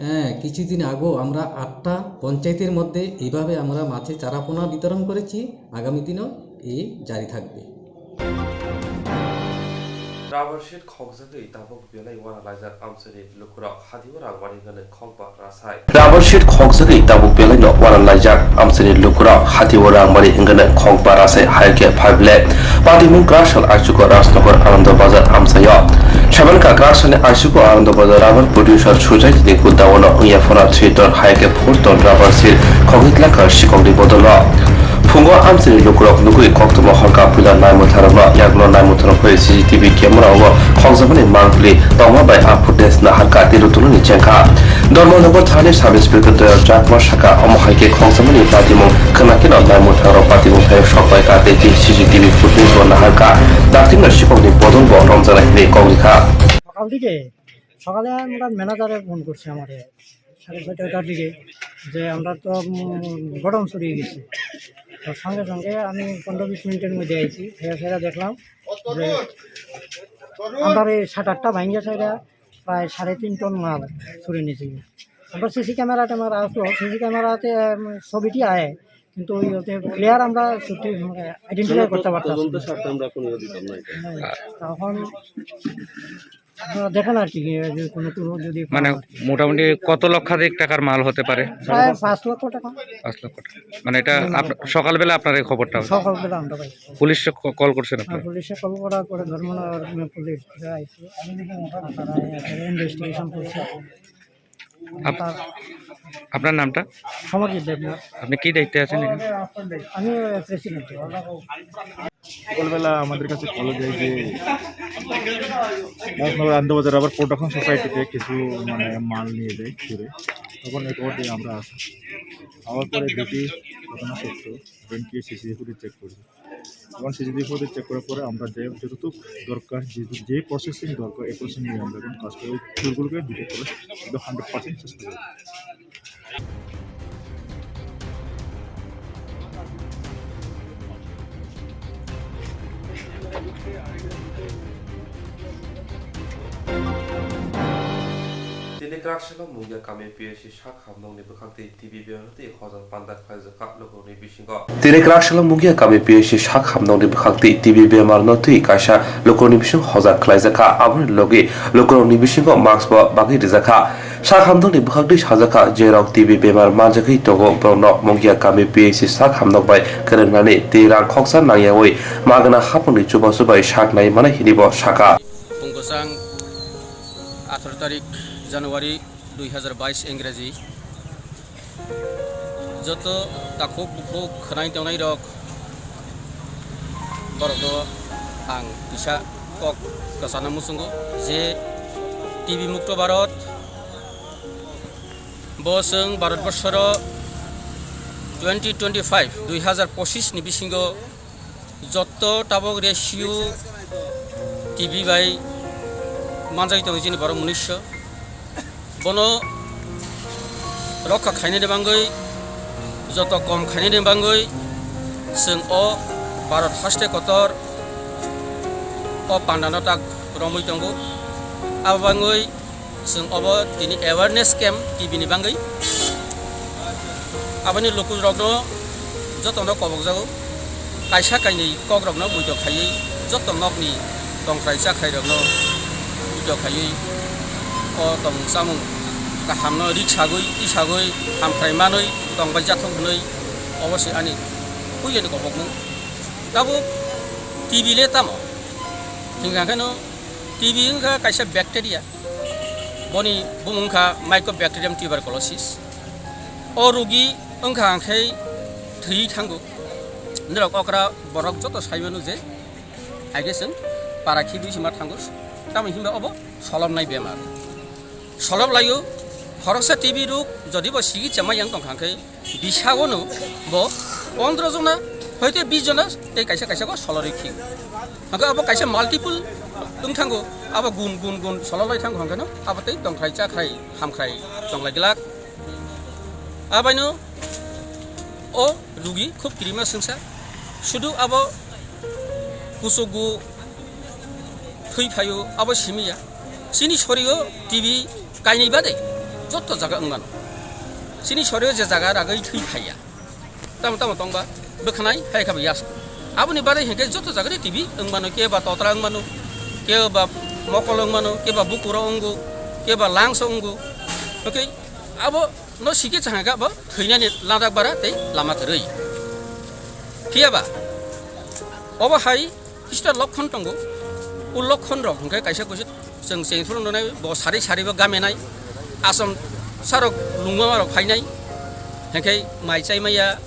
হ্যাঁ, কিছুদিন আগেও আমরা আটটা পঞ্চায়েতের মধ্যে এইভাবে আমরা মাছের চারাপোনা বিতরণ করেছি, আগামী দিনও এই জারি থাকবে। Rubber sheet khokjagwi tabuk belai uana laijak amchaini lukurok, hatio rangmani hwnwi khokba rasai. Rubber sheet khokjagwi tabuk belaino uana laijak amchaini lukurok, hatio rangmani hwnwi khokba rasai, hai khe phaible. Patimung Kraksal aisugo Rajnagar Anando Bazar amchaio. Saimankha Kraksalni aisugo Anando Bazar Rubber Producer Society ni gudawano wngya phano three ton hai khe four ton rubber sheet khogwi tlakha sikokni bodolo. Phungo amchaini lukurok nugwi koktwma horka puila naimwtharokno yakno naimwtharok bai C C T V camera o khokjakmani mangpili tongma bai a footage naharkha tei rwtwlwni chengkha. Dharmanagar thani Sub Inspector Doyal Chakma sakha, omo hai khe khokjakmani patimung khwnakheno naimwtharok patimung thaio sok bai kha tei C C T V footage bo naharkha. Daktikno sikokni bodol bo romjaknai hwnwi kok rikha. সকাল দিকে, সকালে আমরা ম্যানেজারে ফোন করছি আমাদের, সাড়ে ছয়টার দিকে, যে আমরা তো, উম, গোডাউন চুরি হয়ে গেছে। তো সঙ্গে সঙ্গে আমি পনেরো বিশ মিনিটের মধ্যে আইছি, এসে দেখলাম যে আমরা এই সাত আটটা ভাঙ্গা সাইডা প্রায় সাড়ে তিন টন মাল চুরি নিয়েছি। আমরা সিসি ক্যামেরা ট্যামেরা আসলো, সিসি ক্যামেরাতে, উম, ছবিটি আয়, কিন্তু ওই ওতে ক্লিয়ার আমরা সত্যি, মানে, আইডেন্টিফাই করতে পারতাম না। তদন্ত স্বার্থে আমরা কোনো ইয়ে দিতাম না এটা। হ্যাঁ, তখন আপনারা দেখেন আর কি, যে কোনো, কোনো যদি মানে, পান আর কি। মোটামুটি কত লক্ষাধিক টাকার মাল হতে পারে? প্রায় পাঁচ লক্ষ টাকা। পাঁচ লক্ষ টাকা। মানে, এটা হুম। আপ-, সকালবেলা আপনার এই খবরটা? সকালবেলা আমরা পাইছি। পুলিশে ক-, কল করছেন হ্যাঁ, আপনারা? পুলিশে কল করার পরে ধর্মনগর পুলিশ আইছে। তারা ইনভেস্টিগেশন করছে। আপ-, তার আপনার নামটা? সমরজিৎ দেবনাথ। আপনি কি দায়িত্বে আছেন এখানে? আমি প্রেসিডেন্ট। সকালবেলা আমাদের কাছে খবর যায় যে রাজনগর আনন্দবাজার আবার প্রোডাকশন সোসাইটিতে কিছু, মানে, মাল নিয়ে যায় চুরে। তখন এই খবর দিয়ে আমরা আসি। আমার পরে দেখি ঘটনা সত্য, দেন কি সিসিটিভি ফুটেজ চেক করি। তখন সিসিটিভি ফুটেজ চেক করার পরে আমরা যে যতটুকু দরকার, যে, যে প্রসেসিং দরকার, এই প্রসেসিং নিয়ে আমরা এখন কাজ করে চুরগুলোকে ডিটেক্ট করে একদম হান্ড্রেড পার্সেন্ট শেষ করে দেবো। Tini Kraksalo Mungia kami P S C sak hamnokni bwkhak twi T B bemar twi hojak panda khlaijakha lukurokni bisingo. Tini Kraksalo Mungia kami P S C sak hamnokni bwkhak twi T B bemar no twi kaisa lukurokni bising hojak khlaijakha, aboni logi lukurokni bisingo mask bo bagwi rijakha. Sak hamnokni bwkhak twi sajakha, jerok T B bemar manjagwi tongo, borokno Mungia kami P S C sak hamnok bai kwrwngnani tei rang khoksa nangyawi magwna haphangni chubachu bai sak nai manai hinwi bo sakha. Pungkwchang atharo tarik January dui hazar bais Engraji. Joto takhuk bukhuk khwnai tongnai rok, borok no ang kisa kok kwchana muchungo je T B Mukto Bharat bo chwng Bharat borsoro twenty twenty-five, dui hazar pochis ni bisingo jotto tabok ratio T B bai manjak tongo chini borok munuiso. Bono rokha khainani bangwi, joto kom khainani bangwi chwng o Bharat haste kotor o pandano tak romwi tongo. Abo bangwi chwng obo tini awareness camp T B ni bangwi. Aboni lukurokno jotono kobokjago, kaisa kainwi kokrokno buito khaiwi joto nokni tongkhrai chakhrairokno buito khaiwi o tongmung chamung kahamno rik sagwi tisagwi hamkhrai manwi tongbai jathok hwnwi obo se ani puilani kobokmung. Tabuk T B le tamo? Hingkha khe no T B wngkha kaisa bacteria, boni bumung wngkha Mycobacterium tuberculosis. O rugi wngkha hingkhe thwi thango. Norok okra borok joto saimano je, I guess, chwng para khibwi sima thango. Tamo hinba obo solomnai bemar. Solop laio, khoroksa T B rok jodi bo sikitsa ma yang tongkha khe, bisagwno bo pondro jona, hoite bis jona tei kaisa kaisa go solorwi phi. Hingkhe abo kaisa multiple wng thango, abo gun gun gun sololai thango hingkhe no abo tei tongkhrai chakhrai hamkhrai tonglai glak. Abaino o rugi khub kirima swngsa, sudu abo kuchugo thwi phaio, abo simi ya. Chini sorio T B kainwi bade joto jaga wng mano. Chini sorio je jaga ragwi thwi phaiya, tamo tamo tongba bwkhanai hai kha bo yas. Aboni bade hinkhe joto jaga ri T B wng mano, khe ba totra wng mano, khe ba mokol wng mano, khe ba bukuro wngo, khe ba langso wngo. Okay, abo no sikitsa hingkha bo thwinani ladak bara tei lama kwrwi. Phiyaba obo hai kisa lokkon tongo. O lokkon rok hingkhe kaisa kusu chwng chengphuru nunai bo sari sari bo gamenai. Asom sarok lungma rok phainai. Hingkhe mai chai maya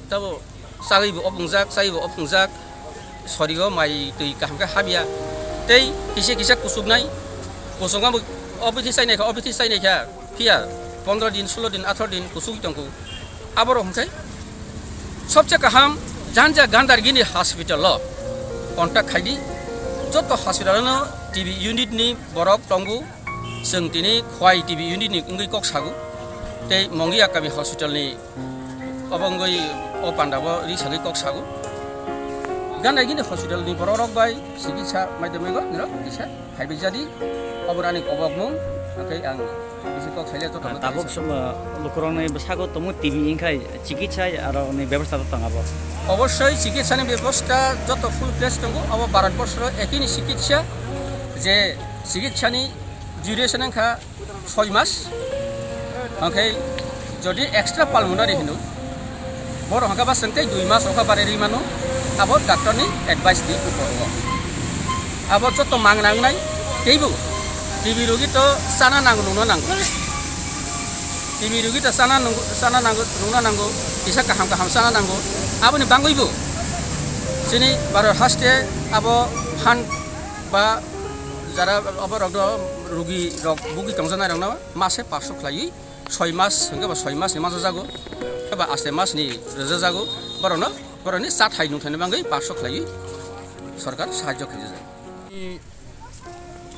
tabo chagwi bo opungjak, chai bo opungjak. Sorio mai twi kaham khe hamya. Tei kisa kisa kuchuknai. Kuchukma bo obithi chainai kha, obithi chainai kha. Phiya pondro din, sulo din, atharo din kuchugwi tongkhu. Aborok hwnkhe sobse kaham Janja Gandargini hospital o contact khaidi. Joto hospital no T B unit ni borok tongo. Chwng tini Khwai T B unit ni wngwi kok sago. Tei Mongia Kami hospital ni obo wngwi o panda bo ri sagwi kok sago. Gandargini hospital ni borok rok bai sikitsa maidamego nirok kisa. Hai bai jadi, obo rani kobokmung, hingkhe ang bisi kok saile joto no tabuk tei sa. Sum, uh, lukurokni bwsago tongo T B wngkhai chikitsa aro ni bebosta to tong abo. Obosoi chikitsa ni bebosta joto full place tongo, abo Bharat borsoro ekini chikitsa, je chikitsa ni duration wngkha soi mas. Hingkhe jodi extra pulmonary hino, borok hingkhe ba chwng tei dui mas okha barwi rwi mano, abo doctor ni advice ni upor o. Abo joto mang nangnai, teibo T B rogi to chana nango, nungna nango. T B rogi to chana nung-, chana nango, nungna nango, kisa kaham kaham chana nango. Aboni bangwi bo chini Bharat haste abo phan ba jara abo rok do rogi rok bugwi tongjaknai rok no mase paso khlaiwi soi mas hingke ba soi mas ni mansa jago, eba aste mas ni rwja jago, borokno, borokni cha thai nung thani bangwi paso khlaiwi sorkar sahajyo khaijak.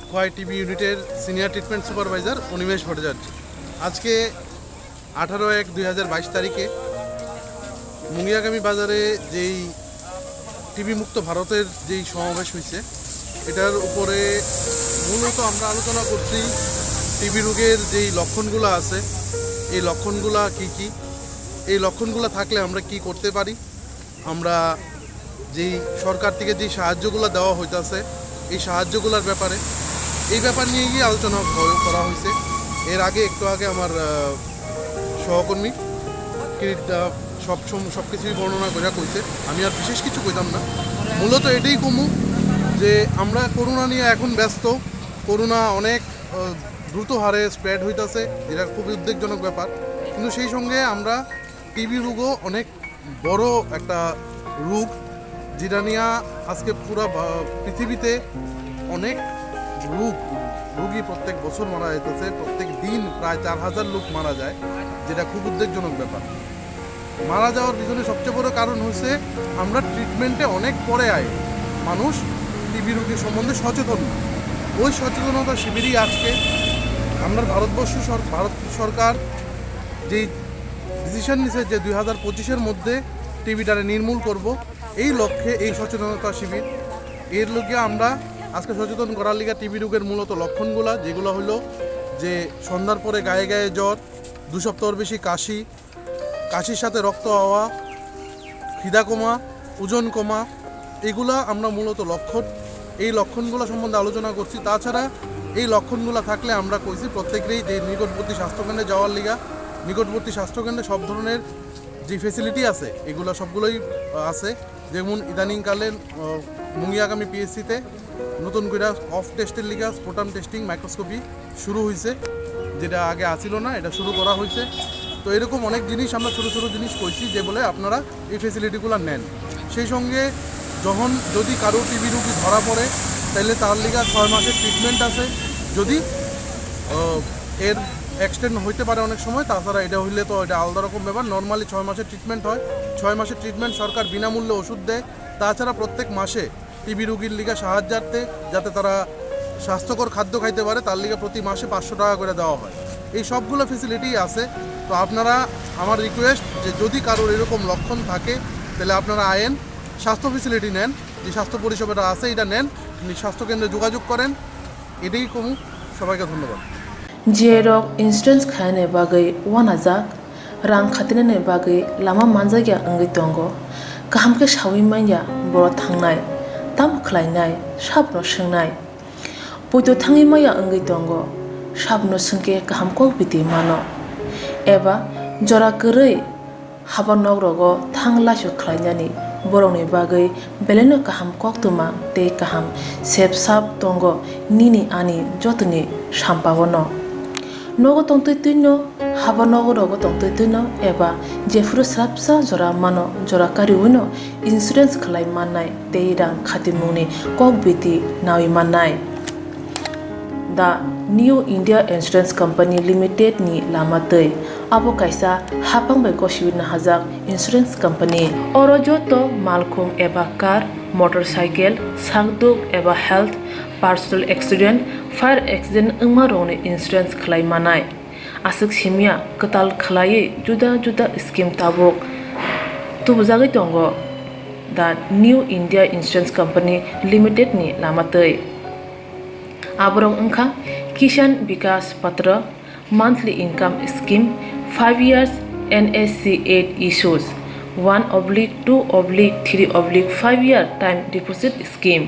Khowai TB ইউনিটের senior treatment supervisor Animesh Bhattacharya. আজকে আঠারো এক দুই হাজার বাইশ তারিখে মুঙ্গিয়াকামি বাজারে যেই টিবি মুক্ত ভারতের যেই সমাবেশ হয়েছে, এটার উপরে মূলত আমরা আলোচনা করছি টিবি রোগের যেই লক্ষণগুলো আছে, এই লক্ষণগুলা কি কি, এই লক্ষণগুলো থাকলে আমরা কি করতে পারি, আমরা যেই সরকার থেকে যেই সাহায্যগুলো দেওয়া হইতাছে, এই সাহায্যগুলোর ব্যাপারে, এই ব্যাপার নিয়ে গিয়ে আলোচনা ক-, করা হয়েছে। এর আগে, একটু আগে আমার, আহ, সহকর্মী কিরিট দা সব সম-, সব কিছুই বর্ণনা করে কইছে। আমি আর বিশেষ কিছু কইতাম না। মূলত এটাই কমু যে আমরা করোনা নিয়ে এখন ব্যস্ত। করোনা অনেক, আহ, দ্রুত হারে স্প্রেড হইতাছে, যেটা খুবই উদ্বেগজনক ব্যাপার। কিন্তু সেই সঙ্গে আমরা টিবি রোগও অনেক বড় একটা রোগ, যেটা নিয়ে আজকে পুরা বা-, পৃথিবীতে অনেক রোগ, রোগী প্রত্যেক বছর মারা যাইতেছে, প্রত্যেক দিন প্রায় চার হাজার লোক মারা যায়, যেটা খুব উদ্বেগজনক ব্যাপার। মারা যাওয়ার পিছনে সবচেয়ে বড় কারণ হচ্ছে আমরা ট্রিটমেন্টে অনেক পরে আয়, মানুষ টিবি রোগী সম্বন্ধে সচেতন না। ওই সচেতনতা শিবিরই আজকে আমরা ভারতবর্ষ সর-, ভারত সরকার যেই ডিসিশন নিছে যে দুই হাজার পঁচিশের মধ্যে টিবিটারে নির্মূল করব, এই লক্ষ্যে এই সচেতনতা শিবির। এর লগে আমরা আজকে সচেতন করার লিগে টিবি রোগের মূলত লক্ষণগুলা, যেগুলো হলো যে সন্ধ্যার পরে গায়ে গায়ে জ্বর, দু সপ্তাহর বেশি কাশি, কাশির সাথে রক্ত হওয়া, খিদা কমা, ওজন কমা, এগুলা আমরা মূলত লক্ষণ, এই লক্ষণগুলো সম্বন্ধে আলোচনা করছি। তাছাড়া এই লক্ষণগুলো থাকলে আমরা কইছি প্রত্যেকেরই যে নিকটবর্তী স্বাস্থ্যকেন্দ্রে যাওয়ার লিগা। নিকটবর্তী স্বাস্থ্যকেন্দ্রে সব ধরনের যে ফেসিলিটি আছে, এগুলো সবগুলোই আহ, আছে। যেমন ইদানিংকালে আহ, মুঙ্গিয়াগামী পিএসসিতে নতুন করে কফ টেস্টের লিগা স্পুটাম টেস্টিং মাইক্রোস্কোপি শুরু হয়েছে, যেটা আগে আসিল না, এটা শুরু করা হয়েছে। তো এরকম অনেক জিনিস আমরা ছোটো ছোটো জিনিস কইছি যে বলে আপনারা এই ফেসিলিটিগুলো নেন। সেই সঙ্গে যখন যদি কারো টিবি রুগী ধরা পড়ে, তাহলে তার লিগা ছয় মাসের ট্রিটমেন্ট আছে। যদি আহ, এর এক্সটেন্ড হইতে পারে অনেক সময়, তাছাড়া এটা হইলে তো এটা আলাদা রকম ব্যাপার। নর্মালি ছয় মাসের ট্রিটমেন্ট হয়, ছয় মাসের ট্রিটমেন্ট সরকার বিনামূল্যে ওষুধ দেয়। তাছাড়া প্রত্যেক মাসে টিবি রুগীর লিগা সাহায্যার্থে, যাতে তারা স্বাস্থ্যকর খাদ্য খাইতে পারে, তার লিগে প্রতি মাসে পাঁচশো টাকা করে দেওয়া হয়। এই সবগুলো ফেসিলিটি আছে। তো আপনারা, আমার রিকোয়েস্ট যে যদি কারোর এরকম লক্ষণ থাকে, তাহলে আপনারা আয়েন, স্বাস্থ্য ফেসিলিটি নেন, যে স্বাস্থ্য পরিষেবাটা আছে এটা নেন, আপনি স্বাস্থ্যকেন্দ্রে যোগাযোগ করেন। এটাই কমু। সবাইকে ধন্যবাদ। Jerok insurance khaina bagwi wanajak, rang khatinani bagwi lama manjakya wngwi tongo. Kaham khe sawi manya borok thangnai, tamo khlainai, sabno swngnai. Poito thangwi maya wngwi tongo, sabno swngkhe kaham kok biti mano. Eba jora kwrwi haba nok rogo thang laisok khlainani borokni bagwi belaino kaham koktwma tei kaham sep sap tongo nini ani jotoni sampao no. Nogo tongtwi twino, haba nogo rogo tongtwi twino eba jephuru swrapsa jora mano, jora kariwino insurance khlai mannai tei rang khatimungni kok biti nawi mannai. The New India Insurance Company Limited ni lama twi. Abo kaisa haphang bai gosiwi nahajak insurance company. Oro joto malkhung eba car, motorcycle, sakduk eba health, personal accident, fire accident wngma rokni insurance khlai manai. Aswk simya kwtal khlaiwi juda juda scheme tabuk tubujagwi tongo the New India Insurance Company Limited ni lama twi. Aborok wngkha Kisan Vikas Patra, monthly income scheme, five years N S C eight issues, one oblique two oblique three oblique five year time deposit scheme.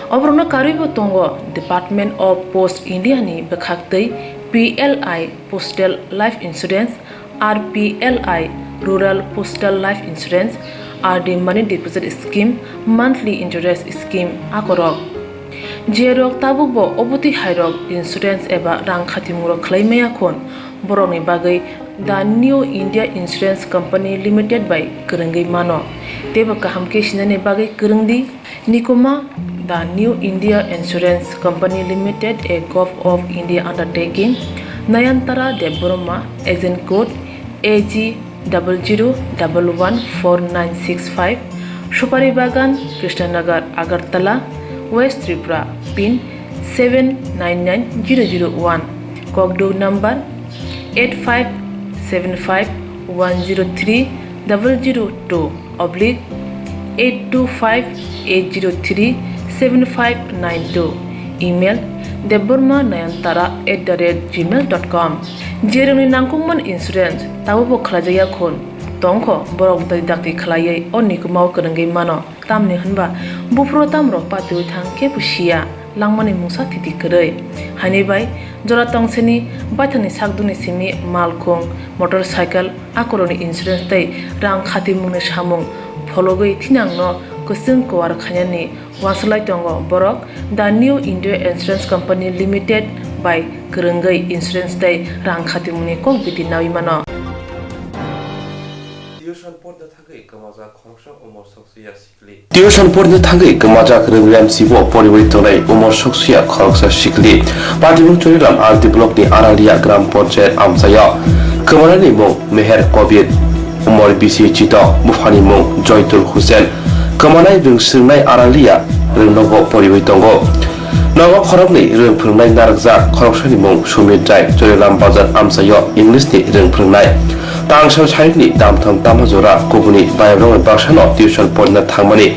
Oborokno karwibo tongo Department of Post India ni bwkhaktwi P L I Postal Life Insurance, R P L I Rural Postal Life Insurance, R D Money Deposit Scheme, Monthly Interest Scheme akorok. Jerok tabukbo obotwi hairok insurance eba rang khatimungrok khlai maya khun, borokni bagwi The New India Insurance Company Limited bai kwrwngwi mano. Teibo kaham khe sinani bagwi kwrwng di. Nikuma, The New India Insurance Company Limited, a Govt of India undertaking, Nayantara Debbarma, agent code A G double zero double one four nine six five, Supari Bagan, Krishnanagar, Agartala, West Tripura, pin seven nine nine zero zero one, Kokduk number eight five seven five one zero three double zero two oblique eight two five eight zero three seven five nine two, email debbarma nayantara at the rate gmail dot com. Jerokni nangkukmani insurance tabukbo khlaijakya khun tongkho, borok dai dakti khlaiwi o nikumao kwrwngwi mano. Tamni hwnba buphuru tamrok patiwi thang khe bo siya, langmani mungsa thiti kwrwi. Haini bai jora tongseni baithangni sakdukni simi malkhung, motorcycle, akorokni insurance tei rang khatimungni samung phologwi thinangno kwchwng kuar khainani uansuk lai tongo borok. The New India Insurance Company Limited bai kwrwngwi insurance tei rang khatimungni kok biti nawi mano. Tuition porna thangwi kwmajak khoroksa Umor Soksuya sikli. Tuition porna thangwi kwmajak Rwngrem Sibo poriwi tongnai Umor Soksuya khoroksa sikli. Patimung Choriram R D block ni Aralia Gram Panchayat amchaio. Kwmanani mung Meher Kobir, umor bisi chito, buphani mung Joytul Hussain. Kwmanai rwng swrwngnai Aralia rwngnogo poriwi tongo. Nogo khoroknwi rwng phwrwngnai narwkjak, khoroksani mung Sumit Rai, Chorilam Bazar amchaio English ni rwng phwrwngnai. Tangsel sairokni damtham tama jora kubuni bairok rokni baksano tuition porina thangmani.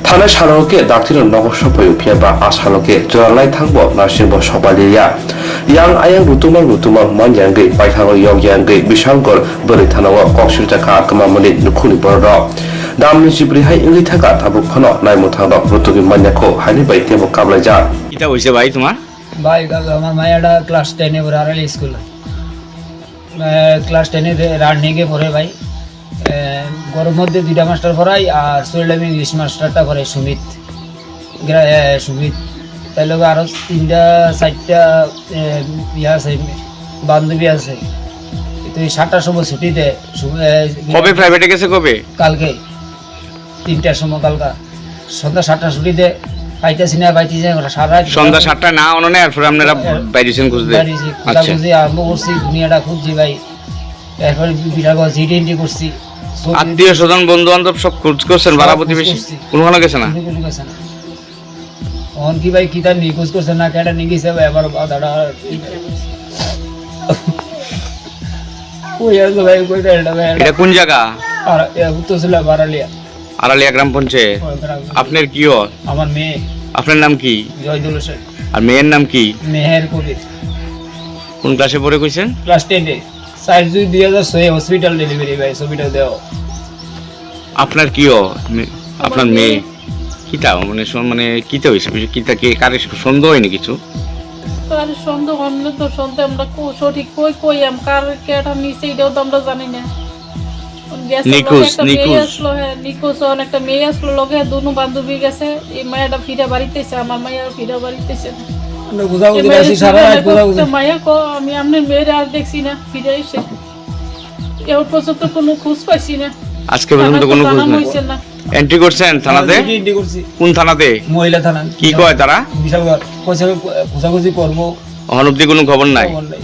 Thanai salogo khe daktirno nogo sopai wngphiya ba a salogo khe chwralnai thangbo naisingbo sopaliya. Yang ayang rutumang rutumang manya wngwi paithango yokya wngwi Bishamgarh bwrwi thanao kok sirjakha kwmamani nukhungni bororok. Damni chibri hai wngwi thangkha, tabuk phano naimwthang rok rutugwi manya kho, haini bai teibo kablaijak. কিতা হৈছে ভাই তোমার? ভাই, কাল আমার মায়াটা ক্লাস টেনে পড়ে আড়াইল স্কুলে। এ, ক্লাস টেনে রে-, রানিংয়ে পড়ে ভাই। এ, ঘরের মধ্যে দুইটা মাস্টার পড়াই আর সুরেলাম ইংলিশ মাস্টারটা পড়াই সুমিত। গ্রা-, এ, সুমিত। তাই লগে আরো তিনটা, চারটা, এ, ইয়ে আছে, বান্ধবী আছে। তো এই সাতটার সময় ছুটি দেয়। সু-, এ, কবে প্রাইভেটে গেছে কবে? কালকে। তিনটার সময় কালকা। সন্ধ্যা সাতটা ছুটি দে, পাইতেছি না, পাইতেছি না, সারা রাত সন্ধ্যা সাতটা না অননে, এরপরে আপনারা এ, বাইরেছেন খুঁজতে? বাইরেছি, আচ্ছা। খোঁজাখুঁজি আরম্ভ করছি, দুনিয়াটা খুঁজছি ভাই। এরপরে বি-, বিশালগঞ্জ সিটি এন্ট্রি করছি। সব আত্মীয় স্বজন, বন্ধু বান্ধব সব খোঁজ করছেন, সব পাড়া খোঁজ প্রতিবেশী? করছি। কোনো কোনো গেছে না? কোনো কোনো গেছে না। এখন কি ভাই, কিতা নিখোঁজ করছে না, কেটা নিয়ে গেছে ভাই, আবার বাধাটা কই আছে ভাই, কই দেয় এটা ভাই, এটা এটা কোন জায়গা? আর, এ, উত্তর ছিল বারালিয়া। আড়ালিয়া গ্রাম পঞ্চায়েত। ও, গ্রাম পঞ্চায়েত। আপনার কি হয়? আমার মেয়ে। আপনার নাম কি? জয়দুল হোসেন। আর মেয়ের নাম কি? মেহের কবির। কোন ক্লাসে পড়ে কইছেন? ক্লাস টেন এ। চার দুই দুই হাজার ছয় হসপিটাল ডেলিভারি ভাই, ছবিটা দেও। আপনার কি হয়? মে-, আমার আপনার মেয়ে। মেয়ে। কিতা মানে স-, মানে কিতা হইছে? কিতা কি কারে সন্দেহ হয়নি কিছু? তো আর সন্দেহ হইলে তো সন্দেহ আমরা কো-, সঠিক কই কই আম কার কেটা নিছে এটাও তো আমরা জানি না। গেছে লগে নিখোঁজ, একটা মেয়ে নিখোঁজ। আসলো, হ্যাঁ, নিখোঁজ অন একটা মেয়ে আসলো লগে, দুনো বান্ধবী গেছে। এই মায়াটা ফিরে বাড়িতে এসে, আমার মায়া ফিরে বাড়িতে এসে। আমরা খোঁজাখুঁজি এই মায়ের পাইছি সারা ফিরে রাত, লাগলো, খোঁজাখুঁজি। তো মায়া কো, আমি আপনার মেয়ের আর দেখছি না, ফিরে এসে। এ পর্যন্ত কোনো খোঁজ পাইছি না। আজকে পর্যন্ত থানায় তো কোনো খোঁজ জানানো নাই। হয়েছে না। এন্ট্রি করছেন থানাতে? হ্যাঁ, এন্ট্রি করছি। কোন থানাতে? মহিলা থানা। কি কয় তারা? বিশালগড়। কইছে, খোঁজাখুঁজি করবো। অহন অব্দি কোনো খবর নাই? খবর নাই।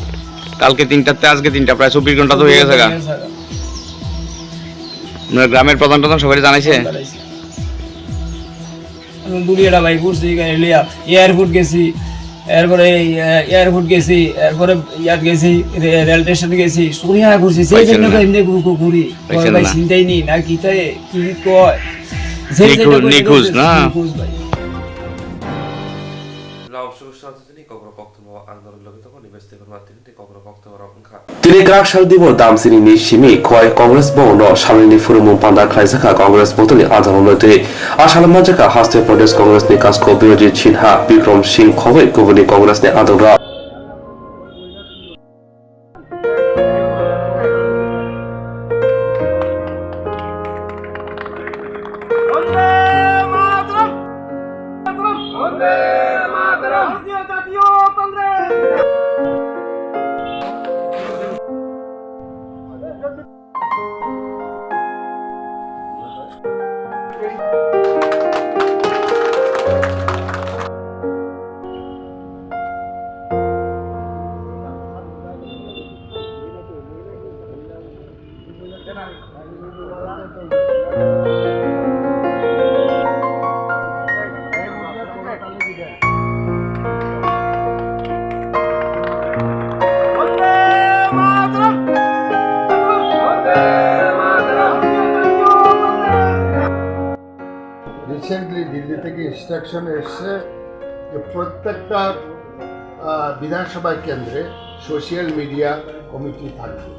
কালকে তিনটাতে আজকে তিনটা, প্রায় চব্বিশ ঘন্টা তো হয়ে গেছে গা। হয়ে গেছে গা। আপনার গ্রামের প্রধান টধান সবাই জানাইছে? জানাইছে। আমি বুড়িয়াটা ভাই ঘুরছি, এলিয়া এয়ারপোর্ট গেছি, এরপরে এই, আহ, এয়ারপোর্ট গেছি, এরপরে ইয়াত গেছি, রে-, রেল স্টেশন গেছি, শুনিয়া ঘুরছি, সেই পাইছেন জন্য না? তো এমনি ঘু-, ঘু-, ঘুরি। পাইছেন ভাই না? চিন্তাই নেই, না কিতায়, কি কয়? সেই নিখোঁজ, জন্য করে নিখোঁজ, নিখোঁজ, না? নিখোঁজ ভাই। Laos Sosatini Kokborok koktwma andolon logi tongo, Nimes Debbarma tini tei Kokborok koktwma rok wngkha. Tini kwrak sal dibo damsini ni simi khowai Congress bongno salnini phwrwngmung panda khlaijak kha Congress bodolni andolon loitwi. A salo manjak kha haste Pradesh Congress ni kasko Birojit Sinha, Bikram Singh khowai kubuni Congress ni andolrok. Recently Delhi থেকে ইনস্ট্রাকশন এসছে যে প্রত্যেকটা, আহ, বিধানসভা কেন্দ্রে social media committee থাকবে।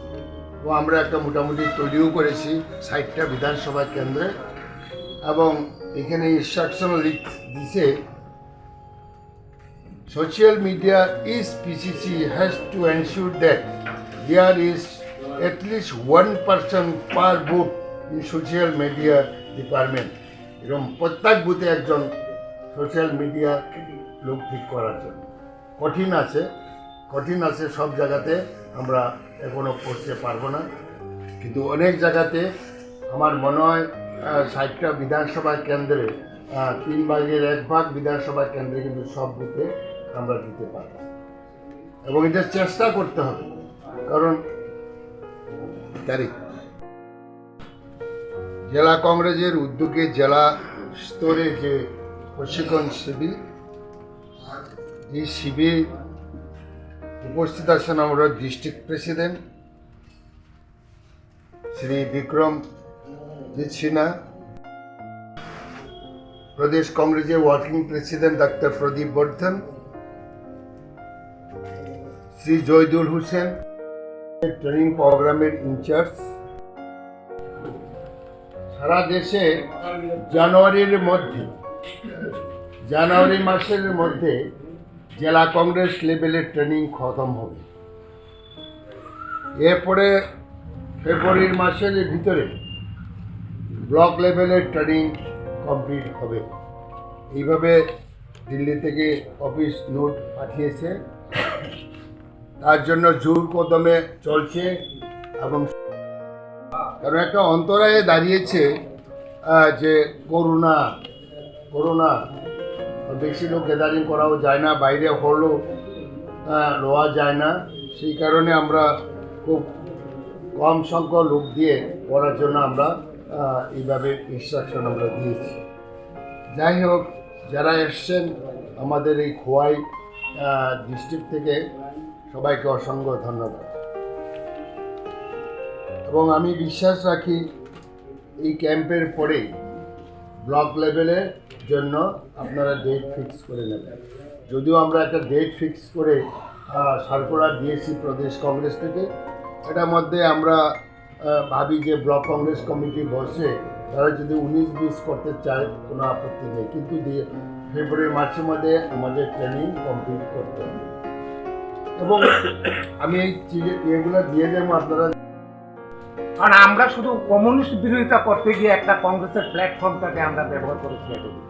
তো আমরা একটা মোটামুটি তৈরিও করেছি ষাটটা বিধানসভা কেন্দ্রে, এবং এখানে ইনস্ট্রাকশন লিখ দিছে, social media is P C C has to ensure that there is at least one person per booth in social media department. এরকম প্রত্যেক বুথে একজন সোশ্যাল মিডিয়া লোক ঠিক করার জন্য। কঠিন আছে, কঠিন আছে, সব জায়গাতে আমরা এখনো করতে পারবো না, কিন্তু অনেক জায়গাতে আমার মনে হয়, আহ, ষাটটা বিধানসভা কেন্দ্রে, আহ, তিন ভাগের এক ভাগ বিধানসভা কেন্দ্রে কিন্তু সব বুথে আমরা দিতে পারবো, এবং এটা চেষ্টা করতে হবে, কারণ তারিখ জেলা কংগ্রেসের উদ্যোগে জেলা স্তরে যে প্রশিক্ষণ শিবির, এই শিবির উপস্থিত আছেন আমরা ডিস্ট্রিক্ট প্রেসিডেন্ট শ্রী বিক্রম জিৎ সিনহা, প্রদেশ কংগ্রেসের ওয়ার্কিং প্রেসিডেন্ট ডাক্তার প্রদীপ বর্ধন, শ্রী জয়দুল হোসেন, ট্রেনিং প্রোগ্রামের ইনচার্জ। সারা দেশে জানুয়ারির মধ্যে, জানুয়ারি মাসের মধ্যে জেলা কংগ্রেস লেভেলের ট্রেনিং খতম হবে। এরপরে ফেব্রুয়ারির মাসের ভিতরে ব্লক লেভেলের ট্রেনিং কমপ্লিট হবে। এইভাবে দিল্লি থেকে অফিস নোট পাঠিয়েছে। তার জন্য জোর কদমে চলছে এবং কারণ একটা অন্তরায়ে দাঁড়িয়েছে, আহ, যে করোনা, করোনা, বেশি লোক গ্যাদারিং করাও যায় না, বাইরে হলও, আহ, লওয়া যায় না। সেই কারণে আমরা খুব কম সংখ্যক লোক দিয়ে করার জন্য আমরা, আহ, এইভাবে ইনস্ট্রাকশন আমরা দিয়েছি। যাই হোক, যারা এসছেন আমাদের এই খোয়াই, আহ, ডিস্ট্রিক্ট থেকে, সবাইকে অসংখ্য ধন্যবাদ। এবং আমি বিশ্বাস রাখি এই ক্যাম্পের পরেই ব্লক লেভেলের জন্য আপনারা ডেট ফিক্স করে নেবেন। যদিও আমরা একটা ডেট ফিক্স করে, আহ, সার্কুলার দিয়েছি প্রদেশ কংগ্রেস থেকে, এটার মধ্যে আমরা, আহ, ভাবি যে ব্লক কংগ্রেস কমিটি বসে, তারা যদি উনিশ বিশ করতে চায়, কোনো আপত্তি নেই, কিন্তু দিয়ে ফেব্রুয়ারি মার্চের মধ্যে আমাদের ট্রেনিং কমপ্লিট করতে হবে। এবং আমি এই চিঠি, ইয়েগুলো দিয়ে দেবো আপনারা। কারণ আমরা শুধু কমিউনিস্ট বিরোধিতা করতে গিয়ে একটা কংগ্রেসের প্ল্যাটফর্মটাকে আমরা ব্যবহার করেছি এতদিন।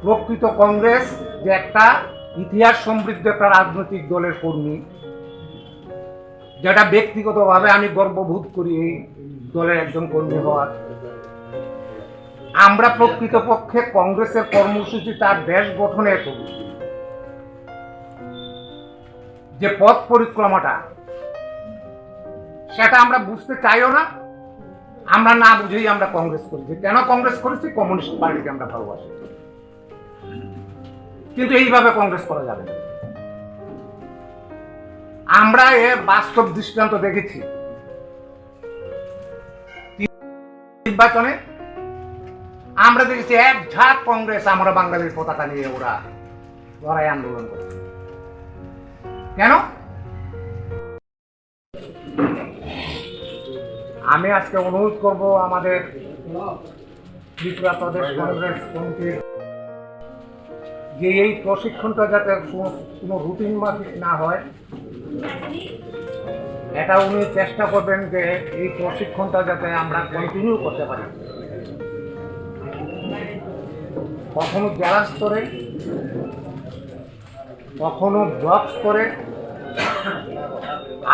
প্রকৃত কংগ্রেস যে একটা ইতিহাস সমৃদ্ধ একটা রাজনৈতিক দলের কর্মী, যেটা ব্যক্তিগতভাবে আমি গর্ববোধ করি এই দলের একজন কর্মী হওয়ার। আমরা প্রকৃতপক্ষে কংগ্রেসের কর্মসূচি তার দেশ গঠনের যে পথ পরিক্রমাটা, সেটা আমরা বুঝতে চাইও না। আমরা না বুঝেই আমরা কংগ্রেস করি। যে কেন কংগ্রেস করেছি? কমিউনিস্ট পার্টিকে আমরা ভালোবাসি। কিন্তু এইভাবে কংগ্রেস করা যাবে না। আমরা এর বাস্তব দৃষ্টান্ত দেখেছি। নির্বাচনে আমরা দেখেছি এক ঝাঁক কংগ্রেস আমরা বাঙালির পতাকা নিয়ে ওরা লড়াই আন্দোলন করছে। কেন? আমি আজকে অনুরোধ করব আমাদের ত্রিপুরা প্রদেশ কংগ্রেস কমিটির যে এই প্রশিক্ষণটা যাতে কোনো, কোনো রুটিন মাফিক না হয়, এটা উনি চেষ্টা করবেন যে এই প্রশিক্ষণটা যাতে আমরা কন্টিনিউ করতে পারি, কখনো জেলা স্তরে, কখনো ব্লক স্তরে,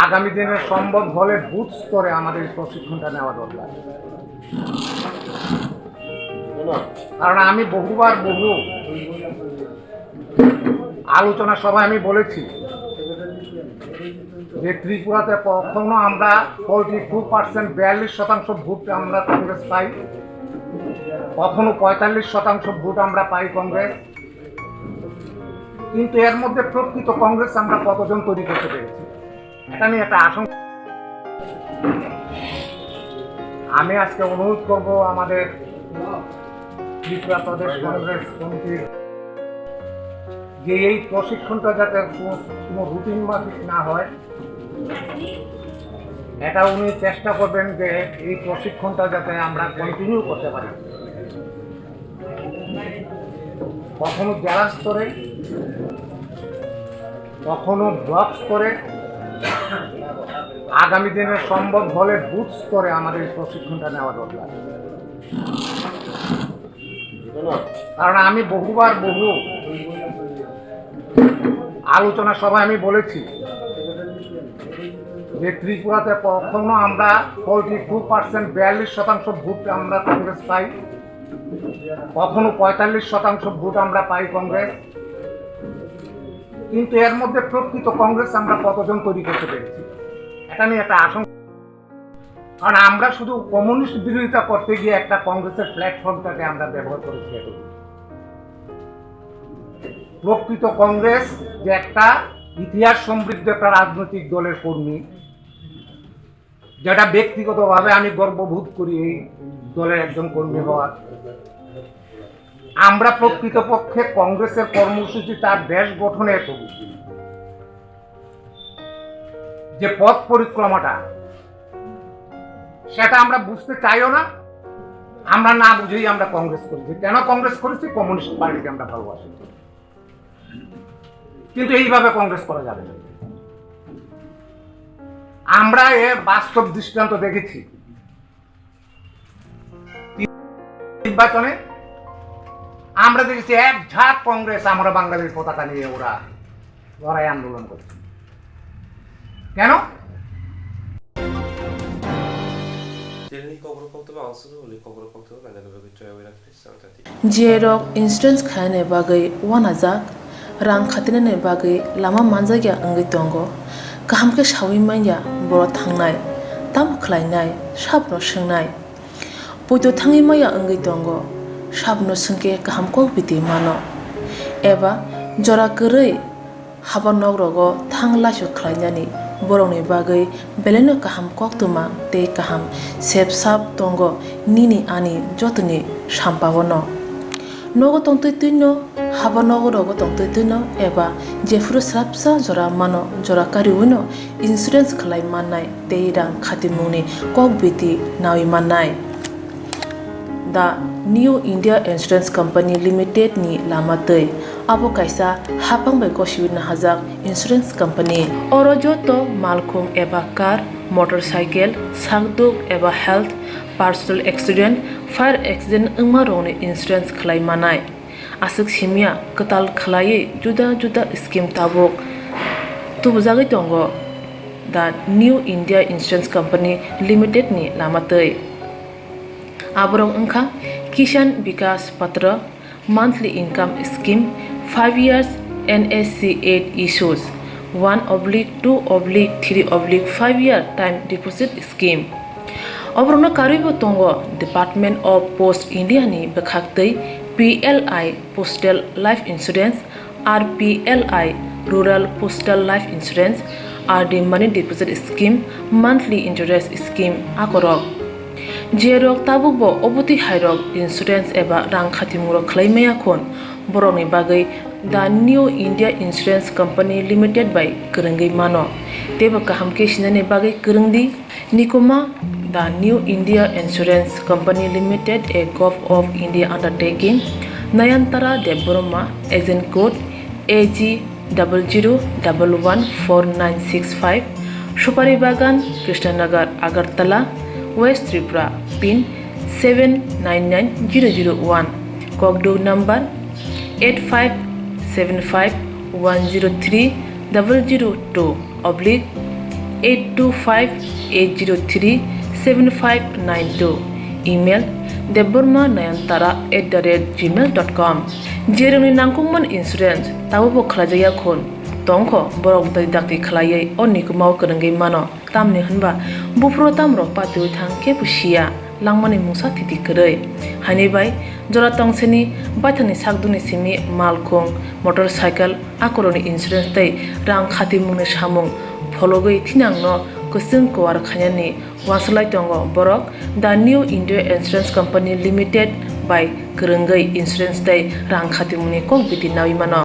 আগামী দিনে সম্ভব হলে বুথ স্তরে আমাদের এই প্রশিক্ষণটা নেওয়া দরকার। কারণ আমি বহুবার বহু আলোচনা সভায় আমি বলেছি যে ত্রিপুরাতে কখনো আমরা ফর্টি টু পার্সেন্ট, বিয়াল্লিশ শতাংশ ভোট আমরা কংগ্রেস পাই, কখনো পঁয়তাল্লিশ শতাংশ ভোট আমরা পাই কংগ্রেস। কিন্তু এর মধ্যে প্রকৃত কংগ্রেস আমরা কতজন তৈরি করতে পেরেছি, এটা নিয়ে একটা আশঙ্কা। আমি আজকে অনুরোধ করব আমাদের ত্রিপুরা প্রদেশ কংগ্রেস কমিটির যে এই প্রশিক্ষণটা যাতে কোনো, কোনো রুটিন মাফিক না হয়, এটা উনি চেষ্টা করবেন যে এই প্রশিক্ষণটা যাতে আমরা কন্টিনিউ করতে পারি, কখনো জেলা স্তরে, কখনো ব্লক স্তরে, আগামী দিনে সম্ভব হলে বুথ স্তরে আমাদের এই প্রশিক্ষণটা নেওয়া দরকার। কারণ আমি বহুবার বহু আলোচনা সভায় আমি বলেছি যে ত্রিপুরাতে কখনো আমরা ফর্টি টু পার্সেন্ট, বিয়াল্লিশ শতাংশ ভোট আমরা কংগ্রেস পাই, কখনো পঁয়তাল্লিশ শতাংশ ভোট আমরা পাই কংগ্রেস। কিন্তু এর মধ্যে প্রকৃত কংগ্রেস আমরা কতজন তৈরি করতে পেরেছি, এটা নিয়ে একটা আশঙ্কা। কারণ আমরা শুধু কমিউনিস্ট বিরোধিতা করতে গিয়ে একটা কংগ্রেসের প্ল্যাটফর্মটাকে আমরা ব্যবহার করেছি এতদিন। প্রকৃত কংগ্রেস যে একটা ইতিহাস সমৃদ্ধ একটা রাজনৈতিক দলের কর্মী, যেটা ব্যক্তিগতভাবে আমি গর্ববোধ করি এই দলের একজন কর্মী হওয়ার। আমরা প্রকৃতপক্ষে কংগ্রেসের কর্মসূচি, তার দেশ গঠনের যে পথ পরিক্রমাটা, সেটা আমরা বুঝতে চাইও না। আমরা না বুঝেই আমরা কংগ্রেস করেছি। কেন কংগ্রেস করেছি? কমিউনিস্ট পার্টিকে আমরা ভালোবাসি, কিন্তু এইভাবে কংগ্রেস করা যাবে না। আমরা এর বাস্তব দৃষ্টান্ত দেখেছি। নির্বাচনে আমরা দেখেছি এক ঝাঁক কংগ্রেস আমরা বাংলাদেশ পতাকা নিয়ে ওরা লড়াই আন্দোলন করছে। কেন? Telni kokborok koktwma ang swngwi hwnwi kokborok koktwma nangna bagwi chwrawi rakhe. Jerok insurance khaina bagwi uanajak, rang khatinani bagwi lama manjakya wngwi tongo. Kaham khe saui manya borok thangnai, tamo khlainai, sabno swngnai. Poito thangwi manya wngwi tongo, sabno swngkhe kaham kok biti mano. Eba jora kwrwi haba nogrogo thang laisu khlainani borokni bagwi belaino kaham koktwma tei kaham sep sap tongo nini ani jotoni sampaono. Nogo tongtwi twino, haba nogorogo tongtwi twino eba jephuru swrapsa jora mano, jora kariwino insurance khlai mannai tei rang khatimungni kok biti naui mannai. The New India Insurance Company Limited ni lama twi. Abo kaisa hapang bai gosiwi nahajak insurance company. Oro joto malkhung eba car, motorcycle, sakduk eba health, personal accident, fire accident wngma rokni insurance khlai manai. Aswk simya kwtal khlaiwi juda juda scheme tabuk tubujagwi tongo The New India Insurance Company Limited ni lama twi. Aborok wngkha Kisan Vikas Patra, monthly income scheme, five years N S C eight issues, one oblique two oblique three oblique five year time deposit scheme. Oborokno karwibo tongo Department of Post India ni bwkhaktwi P L I Postal Life Insurance, R P L I Rural Postal Life Insurance, R D Money Deposit Scheme, Monthly Interest Scheme akorok. Jerok tabukbo obotwi hairok insurance eba rang khatimungrok khlai maya khun, borokni bagwi The New India Insurance Company Limited bai kwrwngwi mano. Teibo kaham khe sinani bagwi kwrwngdi. Nikuma, The New India Insurance Company Limited, a Govt of India undertaking, Nayantara Debbarma, agent code A G double zero double one four nine six five, Supari Bagan, Krishnanagar, Agartala, West Tripura, pin seven nine nine zero zero one, kokduk number eight five seven five one zero three double zero two oblique eight two five eight zero three seven five nine two, email debbarma nayantara at the rate gmail dot com. Jerokni nangkukmani insurance tabukbo khlaijakya khun tongkho, borok dai dakti khlaiwi o nikumao kwrwngwi mano. Tamni hwnba buphuru tamrok patiwi thang kebo siya, langmani mungsa thiti kwrwi. Haini bai jora tongsini baithangni sakduni simi malkhung, motorcycle, akorokni insurance tei rang khatimungni samung phologwi thinangno kwchwng kuar khainani uansuk lai tongo borok. The New India Insurance Company Limited bai kwrwngwi insurance tei rang khatimungni kok biti naui mano.